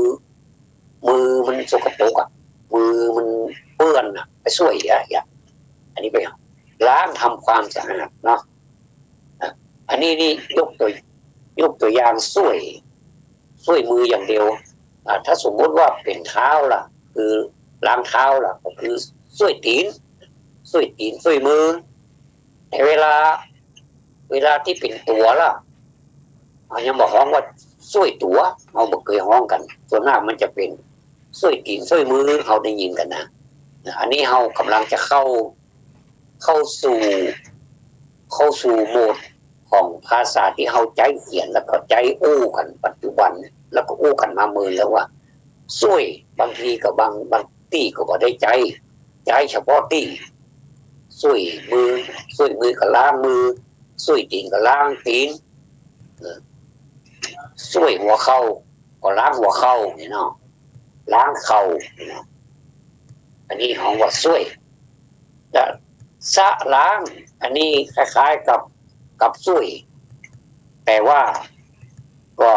มือมันสกปรกอ่ะ มือมันเปื้อนอ่ะ ไปส้วยเยียะ เยียะ อันนี้ไปล้างทำความสะอาดเนาะ อ่ะ อันนี้นี่ยกตัว ยกตัวอย่างส้วย ส้วยมืออย่างเดียว อ่ะ ถ้าสมมุติว่าเป๋นเท้าล่ะ คือล้างเท้าล่ะ ก็คือส้วยตี๋น ส้วยตี๋น ส้วยมือ แต่เวลา เวลาตี้เป๋นตั๋วล่ะ เฮายังบ่ฮ้องว่าส้วยตั๋ว เฮาบ่เกยฮ้องกั๋น ส่วนมากมันจะเป๋นส้วยตี๋น ส้วยมือ เฮาได้ยินกั๋นนะ อันนี้เฮากำลังจะเข้า เข้าสู่ เข้าสู่โหมดของภาษาตี้เฮาใจ๊เขียน แล้วก็ใจ๊อู้กั๋นปัจจุบัน แล้วก็อู้กั๋นมาเมินแล้วว่า ส้วย บางทีก็บาง บางตี้ก็บ่ได้ใจ๊ ใจ๊เฉพาะตี้ ส้วยมือ ส้วยมือก็ล้างมือ ส้วยตี๋นก็ล้างตี๋น เออ ส้วยหัวเข่าก็ล้างหัวเข่านี่เนาะ ล้างเข่านี่เนาะ อันนี้ฮ้องว่าส้วย จะสะล้าง อันนี้คล้ายๆ กับ กับส้วย แต่ว่าก็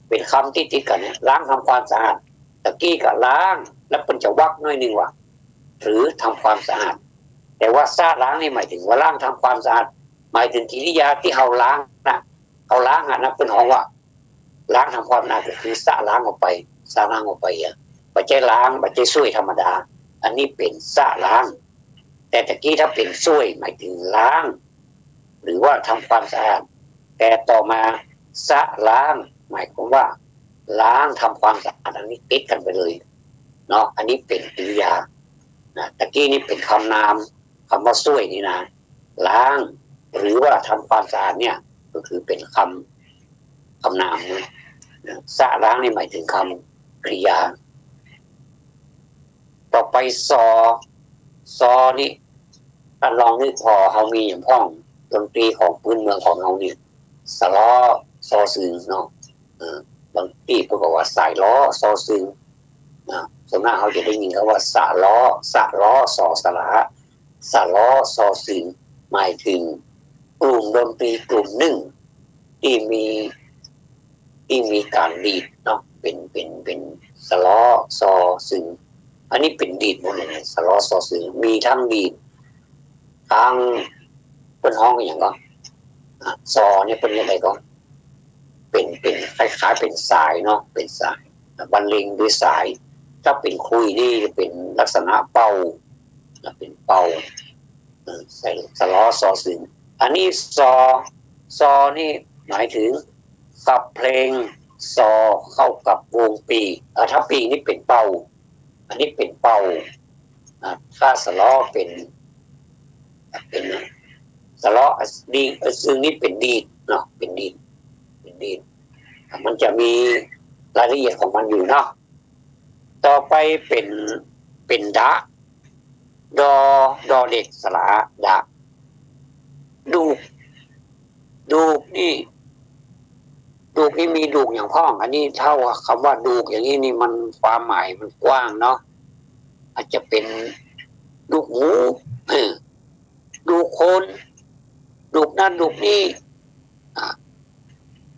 เป๋นกำตี้ติดกั๋นเนี่ย ล้างทำความสะอาด ตะกี้ก็ล้าง แล้วเปิ้นจะวรรคหน้อยนึ่งว่า หรือทำความสะอาด แต่ว่าสะล้างนี่หมายถึงว่าล้างทำความสะอาด หมายถึงกิริยาตี้เฮาล้างน่ะ เฮาล้างอ่ะนะ เปิ้นฮ้องว่า ล้างทำความสะอาดก็คือสะล้างออกไป สะล้างออกไปอ่ะ บ่ใจ้ล้าง บ่ใจ้ส้วยธรรมดา อันนี้เป๋นสะล้าง แต่ตะกี้ถ้าเป๋นส้วยหมายถึงล้าง หรือว่าทำความสะอาด แต่ต่อมาสะล้างหมายความว่าล้างทำความสะอาด อันนี้ติดกั๋นไปเลยเนาะ อันนี้เป๋นกิริยานะ ตะกี้นี่เป๋นกำนาม กำว่าส้วยนี่นะ ล้าง หรือว่าทำความสะอาดเนี่ย ก็คือเป๋นกำ กำนามนะ นะ สะล้างนี่หมายถึงกำกริยา ต่อไป ซอ ซอนี่ ต้านลองนึกผ่อ เฮามีอย่างพ่อง ดนตรีของพื้นเมืองของเฮานี่ สะเลาะซอซึงเนาะ เออ บางตี้เปิ้นก็ว่าสายเลาะซอซึงนะ ส่วนมากเฮาจะได้ยินกำว่าสะเลาะ สะเลาะ สอสระ สะเลาะซอซึง หมายถึงกลุ่มดนตรีกลุ่มนึ่งตี้มี ตี้มีก๋านดีดเนาะ เป๋น เป๋น เป๋นสะเลาะซอซึง อันนี้เป๋นดีดหมดเลย สะเลาะซอซึง มีตึงดีดตึง เปิ้นฮ้องอะหยังก่อ อ่ะ ซอเนี่ยเปิ้นเรียกอะหยังก่อ เป๋น เป๋นคล้ายๆ เป๋นสายเนาะ เป๋นสาย บรรเลงด้วยสาย ถ้าเป๋นคุยนี่จะเป๋นลักษณะเป่า นะ เป๋นเป่า เออ ใส่สะเลาะซอซึง อันนี้ซอ ซอนี่หมายถึงขับเพลงซอเข้ากับวงปี เออ ถ้าปีนี่เป๋นเป่า อันนี้เป๋นเป่า อ่ะ ถ้าสะเลาะเป๋น เป๋นสะเลาะ ดีด ซึ่งนี่เป๋นดีดเนาะ เป๋นดีด เป๋นดีด มันจะมีรายละเอียดของมันอยู่เนาะ ต่อไปเป๋น เป๋นดะ ดอ ดอเด็กสระ ดะ ดูก ดูกนี่ ดูกนี่มีดูกหยังพ่อง อันนี้เท่ากับคำว่าดูกอย่างนี้นี่มันความหมายมันกว้างเนาะ อาจจะเป๋นดูกหมู เออ ดูกคน ดูกนั่นดูกนี่ อ่ะ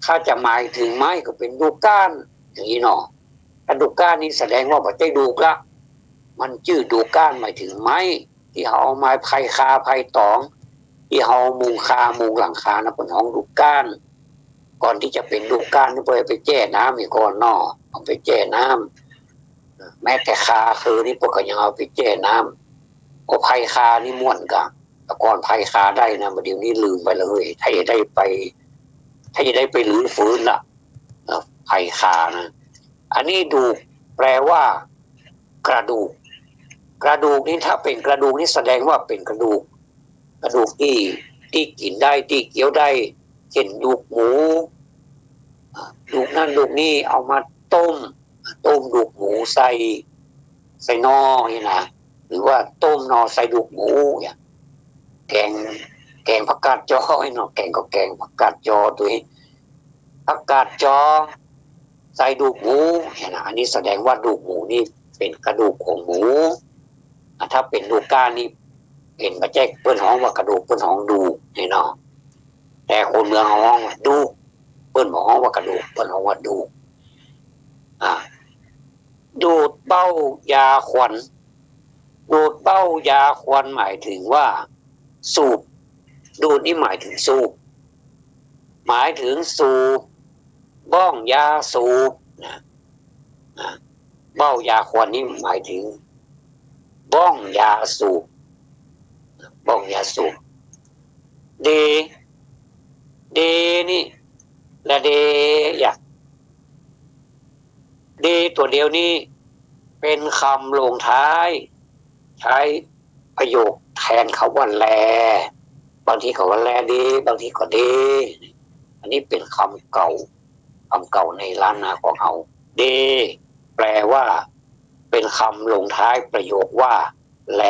ถ้าจะหมายถึงไม้ก็เป๋นดูกก้าน อย่างนี้เนาะ ถ้าดูกก้านนี่แสดงว่าบ่ใจ้ดูกละ มันจื้อดูกก้านหมายถึงไม้ ตี้เฮาเอามาไพคาไพตอง ตี้เฮามุงคามุงหลังคานะ เปิ้นฮ้องดูกก้าน ก่อนตี้จะเป๋นดูกก้านนี่เปิ้นไปแจ้น้ำอีกก่อนเนาะ เอาไปแจ้น้ำ แม้แต่คาเคินนี่เปิ้นก็ยังเอาไปแจ้น้ำ ก็ไพคานี่ม่วนกะ แต่ก่อนไพคาได้นะ บ่าเดี่ยวนี้ลืมไปแล้วเฮ้ย ถ้าจะได้ไป ถ้าจะได้ไปรื้อฟื้นละ เอ่อ ไพคานะ อันนี้ดูกแปลว่า กระดูก กระดูกนี่ถ้าเป๋นกระดูกนี่แสดงว่าเป๋นกระดูก กระดูกตี้ ตี้กิ๋นได้ ตี้เคี้ยวได้ เช่นดูกหมู อ่า ดูกนั่นดูกนี่เอามาต้ม ต้มดูกหมูใส่ ใส่หน่อนี่นะ หรือว่าต้มหน่อใส่ดูกหมูเนี่ย แกง แกงผักกาดจอไอ้เนาะ แกงก็แกงผักกาดจอตวย ผักกาดจอ ใส่ดูกหมูเนี่ยนะ อันนี้แสดงว่าดูกหมูนี่เป๋นกระดูกของหมู อ่ะ ถ้าเป๋นดูกก้านนี่เป๋นบ่ใจ้ เปิ้นฮ้องว่ากระดูก เปิ้นฮ้องดูกเนี่ยเนาะ แต่คนเมืองฮ้องว่าดูก เปิ้นบ่ฮ้องว่ากระดูก เปิ้นฮ้องว่าดูก อ่า ดูดเบ้ายาควัน ดูดเบ้ายาควันหมายถึงว่าสูบ ดูดนี่หมายถึงสูบ หมายถึงสูบ บ้องยาสูบนะ นะ เบ้ายาควันนี่หมายถึง บ้องยาสูบ บ้องยาสูบ เด เดนี่ ละเด อย่า เดตั๋วเดียวนี่เป๋นกำลงท้าย ใจ๊ประโยคแตนกำว่าแล บางทีก็ว่าแลเด บางทีก็เด อันนี้เป๋นกำเก่า กำเก่าในล้านนาของเฮา เด แปลว่า เป๋นกำลงท้ายประโยคว่า แล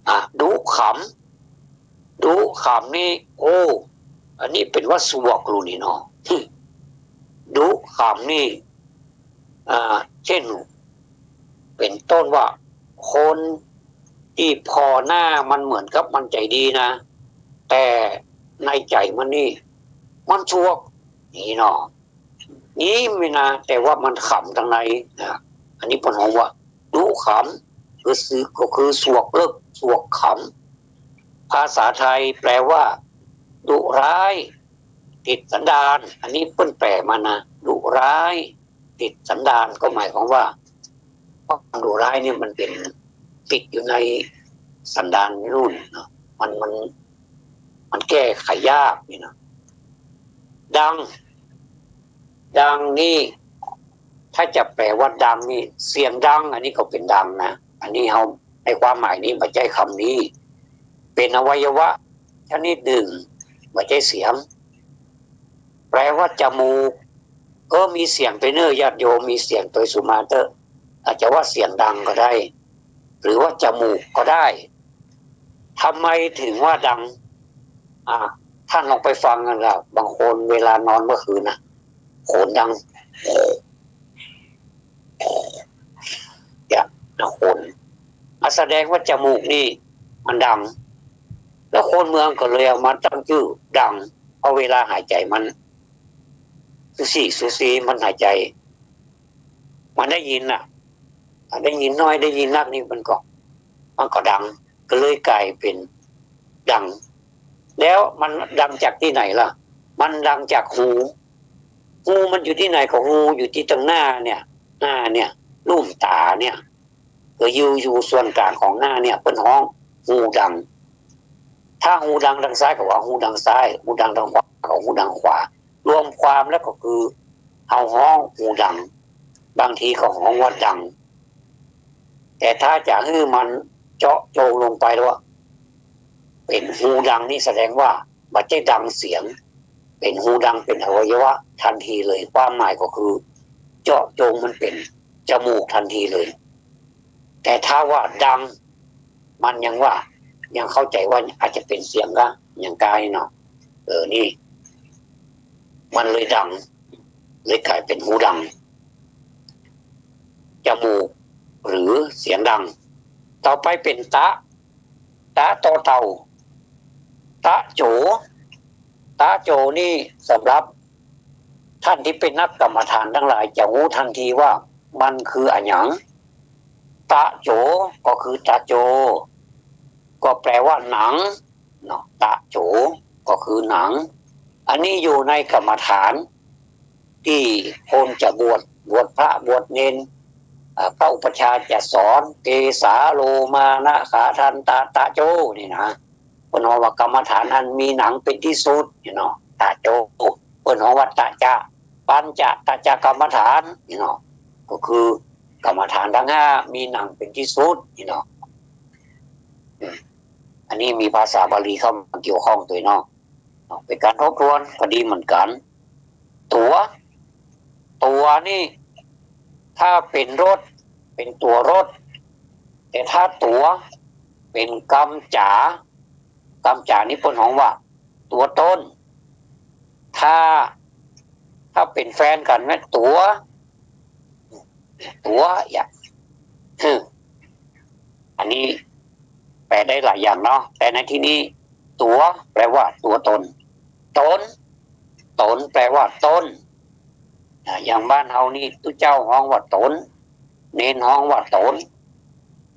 อ่ะ ดุขำ ดุขำนี่ โอ้ อันนี้เป๋นว่าสวกลูกนี่เนาะ ดุขำนี่ อ่า เช่น เป๋นต้นว่า คนตี้ผ่อหน้ามันเหมือนกับมันใจ๋ดีนะ แต่ในใจ๋มันนี่ มันสวก นี่เนาะ ยิ้มนี่นะ แต่ว่ามันขำตังในนะ อันนี้เปิ้นฮ้องว่า ดุขำ คือ คือ ก็คือสวกเลิก สวกขำ ภาษาไทยแปลว่า ดุร้าย ติดสันดาน อันนี้เปิ้นแปลมานะ ดุร้าย ติดสันดาน ก็หมายความว่า ความดุร้ายเนี่ยมันเป๋น ติดอยู่ในสันดานนู่นเนาะ มัน มัน มันแก้ไขยากนี่นะ ดัง ดังนี่ ถ้าจะแปลว่าดังนี่ เสียงดัง อันนี้ก็เป๋นดังนะ อันนี้เฮา ในความหมายนี้บ่ใจ้กำนี้ เป๋นอวัยวะชนิดนึ่ง บ่ใจ้เสียง แปลว่าจมูก เออ มีเสียงตวยเน่อ ญาติโยม มีเสียงตวยสุมาเต๊อะ อาจจะว่าเสียงดังก็ได้ หรือว่าจมูกก็ได้ ถ ทำไมถึงว่าดัง อ่า ท่านลองไปฟังกันละ บางคนเวลานอนเมื่อคืนน่ะ ขนดัง เนี่ยนะ ขน อ่ะ แสดงว่าจมูกนี่มันดัง แล้วคนเมืองก็เลยเอามาตั้งจื้อดัง เพราะเวลาหายใจ๋มัน สูสี สูสี มันหายใจ๋ มันได้ยินน่ะ อ่ะ ได้ยินน้อยได้ยินนักนี่มันก็ มันก็ดัง ก็เลยกลายเป๋นดัง แล้วมันดังจากตี้ไหนล่ะ มันดังจากฮู ฮูมันอยู่ตี้ไหน ก็ฮูอยู่ตี้ตังหน้าเนี่ย หน้าเนี่ย ลุ่มต๋าเนี่ย ก็อยู่ อยู่ส่วนก๋างของหน้าเนี่ย เปิ้นฮ้องฮูดัง ถ้าฮูดังตางซ้ายก็ว่าฮูดังซ้าย ฮูดังตางขวาก็ฮูดังขวา รวมความแล้วก็คือเฮาฮ้องฮูดัง บางทีก็ฮ้องว่าดัง แต่ถ้าจะหื้อมันเจาะจงลงไปแล้วว่า เป๋นฮูดังนี่แสดงว่าบ่ใจ้ดังเสียง เป๋นฮูดัง เป๋นอวัยวะทันทีเลย ความหมายก็คือ เจาะจงมันเป๋นจมูกทันทีเลย แต่ถ้าว่าดัง มันยังว่า ยังเข้าใจ๋ว่าอาจจะเป๋นเสียงกะ ยังกายเนาะ เออ นี่ มันเลยดัง เลยกลายเป๋นฮูดัง จมูก หรือเสียงดัง ต่อไปเป๋นตะ ตะตอเต่า ตะโจ ตะโจนี่สำหรับท่านตี้เป๋นนักกรรมฐานตังหลายจะฮู้ทันทีว่ามันคืออะหยัง ตะโจ ก็คือตะโจ ก็แปลว่าหนัง เนาะ ตะโจ ก็คือหนัง อันนี้อยู่ในกรรมฐานตี้คนจะบวช บวชพระบวชเณร อ่า พระอุปัชฌาย์จะสอน เกสาโลมานะขาทันตะตะโจ นี่นะ เปิ้นฮ้องว่ากรรมฐานอันมีหนังเป๋นตี้สุด นี่เนาะ ตะโจ เปิ้นฮ้องว่าตะจะ ปัญจะตะจะกรรมฐาน นี่เนาะ ก็คือกรรมฐานตังห้ามีหนังเป๋นตี้สุด นี่เนาะ อืม อันนี้มีภาษาบาลีเข้ามาเกี่ยวข้องตวยเนาะ เป๋นก๋านทบทวนก็ดีเหมือนกั๋น ตั๋ว ตั๋วนี่ ถ้าเป๋นรถ เป๋นตั๋วรถ แต่ถ้าตั๋ว เป๋นกำจ๋า กำจ๋านี่เปิ้นฮ้องว่าตั๋วต้น ถ้า ถ้าเป๋นแฟนกั๋นแม่นตั๋ว ตั๋ว อย่าง อันนี้แปลได้หลายอย่างเนาะ แต่ในที่นี้ ตั๋ว แปลว่าตั๋วตน ต๋น ต๋น แปลว่าต้น อ่า อย่างบ้านเฮานี่ ตุ๊เจ้าฮ้องว่าต๋น เณรฮ้องว่าต๋น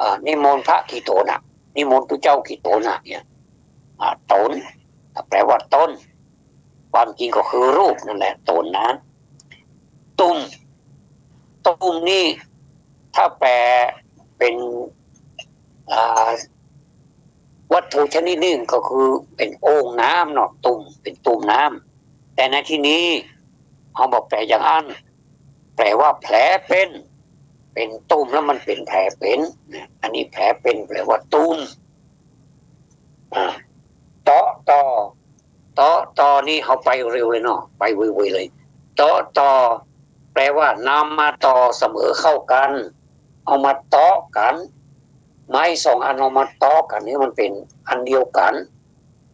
อ่า นิมนต์พระกี่ต๋นน่ะ นิมนต์ตุ๊เจ้ากี่ต๋นน่ะ เนี่ย อ่า ต๋น แปลว่าต้น ความจริงก็คือรูปนั่นแหละ ต๋นนะ ตุ่ม ตุ่มนี่ ถ้าแปลเป๋น อ่า วัตถุชนิดนึ่งก็คือเป๋นโอ่งน้ำเนาะ ตุ่ม เป๋นตุ่มน้ำ แต่ในที่นี้เฮาบ่แปลอย่างอั้น แปลว่าแผลเป๋น เป๋นตุ่มแล้วมันเป๋นแผลเป๋น นะ อันนี้แผลเป๋นแปลว่าตุ่ม อ่า เตาะต่อ เตาะต่อนี่เฮาไปเร็วเลยเนาะ ไปไวๆเลย เตาะต่อ แปลว่านำมาต่อเสมอเข้ากั๋น เอามาเตาะกั๋น ไม้สองอันเอามาเตาะกั๋นนี่มันเป๋นอันเดียวกั๋น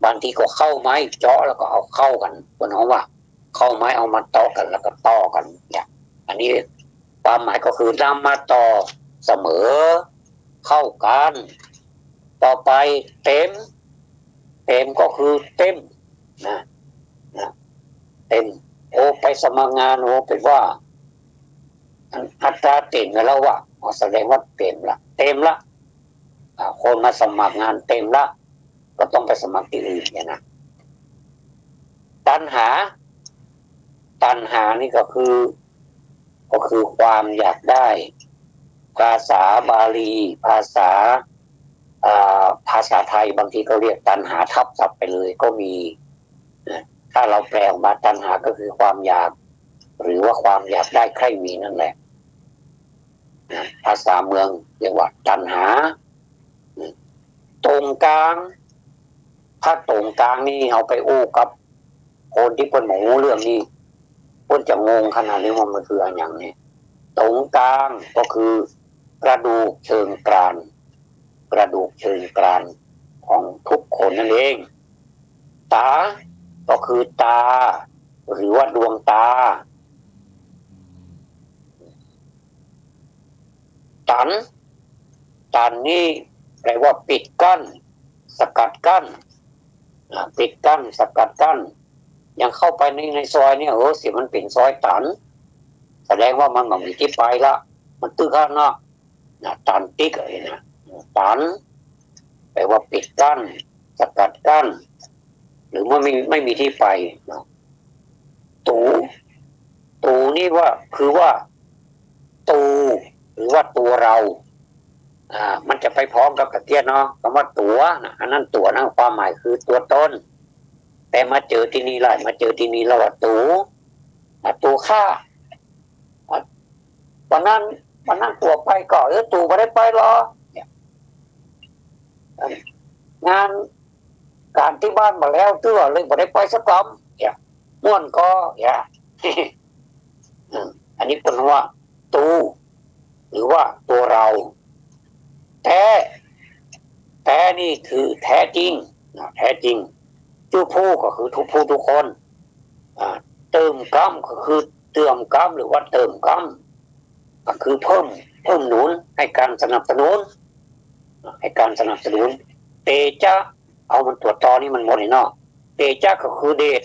บางทีก็เข้าไม้เจาะแล้วก็เอาเข้ากั๋น เปิ้นฮ้องว่าเข้าไม้เอามาเตาะกั๋นแล้วก็ต่อกั๋น เนี่ย อันนี้ความหมายก็คือนำมาต่อเสมอเข้ากั๋น ต่อไปเต๋ม เต๋มก็คือเต๋ม นะ นะ เต๋ม โอ้ ไปสมัครงาน โอ้ เป๋นว่า อัน อัตราเต๋มแล้วว่ะ อ๋อ แสดงว่าเต๋มละ เต๋มละ อ่า คนมาสมัครงานเต๋มละ ก็ต้องไปสมัครตี้อื่นเนี่ยนะ ตัณหา ตัณหานี่ก็คือ ก็คือความอยากได้ ภาษาบาลี ภาษา อ่า ภาษาไทยบางทีก็เรียกตัณหาทับศัพท์ไปเลยก็มี นะ ถ้าเราแปลออกมา ตัณหาก็คือความอยาก หรือว่าความอยากได้ใคร่มีนั่นแหละ นะ ภาษาเมืองเรียกว่าตัณหา นะ ต๋งกลาง ถ้าต๋งกลางนี่เฮาไปอู้กับคนตี้เปิ้นบ่ฮู้เรื่องนี่ เปิ้นจะงงขนาดนี้ว่ามันคืออะหยังเนี่ย ต๋งกลางก็คือกระดูกเชิงกราน กระดูกเชิงกราน ของทุกคนนั่นเอง ต๋า ก็คือตา หรือว่าดวงตา ตัน ตันนี่แปลว่าปิดกั้น สกัดกั้น อ่า ปิดกั้น สกัดกั้น อย่างเข้าไปใน ในซอยเนี่ย เออ เสียมันเป๋นซอยตัน แสดงว่ามันบ่มีตี้ไปละ มันตึกหั้นเนาะ นะ ตันติ๊กอะไอ้นะ ตัน แปลว่าปิดกั้น สกัดกั้น หรือว่าไม่ ไม่มีตี้ไปเนาะ ตู ตูนี่ว่า คือว่า ตู หรือว่าตัวเรา อ่า มันจะไปพร้อมกับกะเกียะเนาะ กำว่าตั๋วนะ อันนั้นตั๋วนะ ความหมายคือตัวตน แต่มาเจอตี้นี่ละ มาเจอตี้นี่แล้วว่า ตู อ่ะ ตูข้า อ่ะ วันนั้น วันนั้นตั๋วไปก่อ เออ ตูบ่ได้ไปหรอ เนี่ย งานก๋านตี้บ้านบ่าแล้ว เตื้อเลยบ่ได้ไปสักกำ เนี่ย ม่วนก่อ เนี่ย อืม อันนี้เปิ้นว่า ตู หรือว่าตัวเรา แต๊ แต๊นี่คือแท้จริงนะ แท้จริง จุผู้ก็คือทุกผู้ทุกคน อ่า เติมกำก็คือเติมกำ หรือว่าเติมกำ ก็คือเพิ่ม เพิ่มหนุน ให้การสนับสนุน ให้การสนับสนุน เตจะ เอามันตั๋วตอนี่มันหมดไอ้เนาะ เตจะก็คือเดช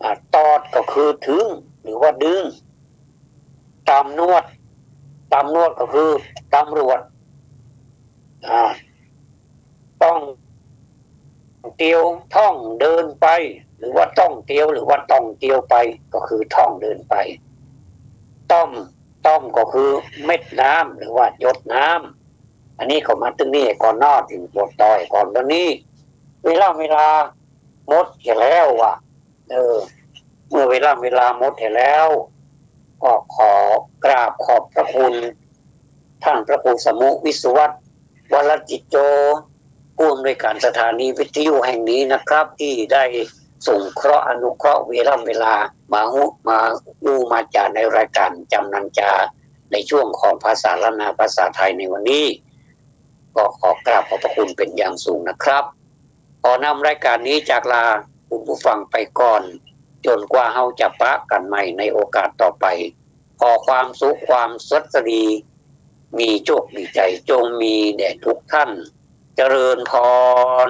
อ่า ตอดก็คือถึง หรือว่าดึง ตำนวด ตำนวดก็คือตำรวจ อ่า ต้องเตียว ท่องเดินไป หรือว่าต้องเตียว หรือว่าต้องเตียวไป ก็คือท่องเดินไป ต้อม ต้อมก็คือเม็ดน้ำ หรือว่าหยดน้ำ อันนี้ก็มาตึงนี่ก่อนเนาะ ตี้ตั๋วตอก่อน แล้วนี้ เวลา เวลาหมดเหียแล้วอะ เออ เมื่อเวลา เวลาหมดเหียแล้ว ก็ขอกราบขอบพระคุณ ท่านพระครูสมุวิศวัตร วรจิตโจ ผู้อำนวยการสถานีวิทยุแห่งนี้นะครับ ที่ได้สงเคราะห์อนุเคราะห์เวลา เวลามาฮู้ มาอู้มาจ๋าในรายการจำนันจา ในช่วงของภาษาล้านนาภาษาไทยในวันนี้ ก็ขอกราบขอบพระคุณเป็นอย่างสูงนะครับ ขอนำรายการนี้จากลาคุณผู้ฟังไปก่อน จนกว่าเฮาจะปะกั๋นใหม่ในโอกาสต่อไป ขอความสุขความสวัสดี มีโชคมีชัยจงมีแด่ทุกท่าน เจริญพร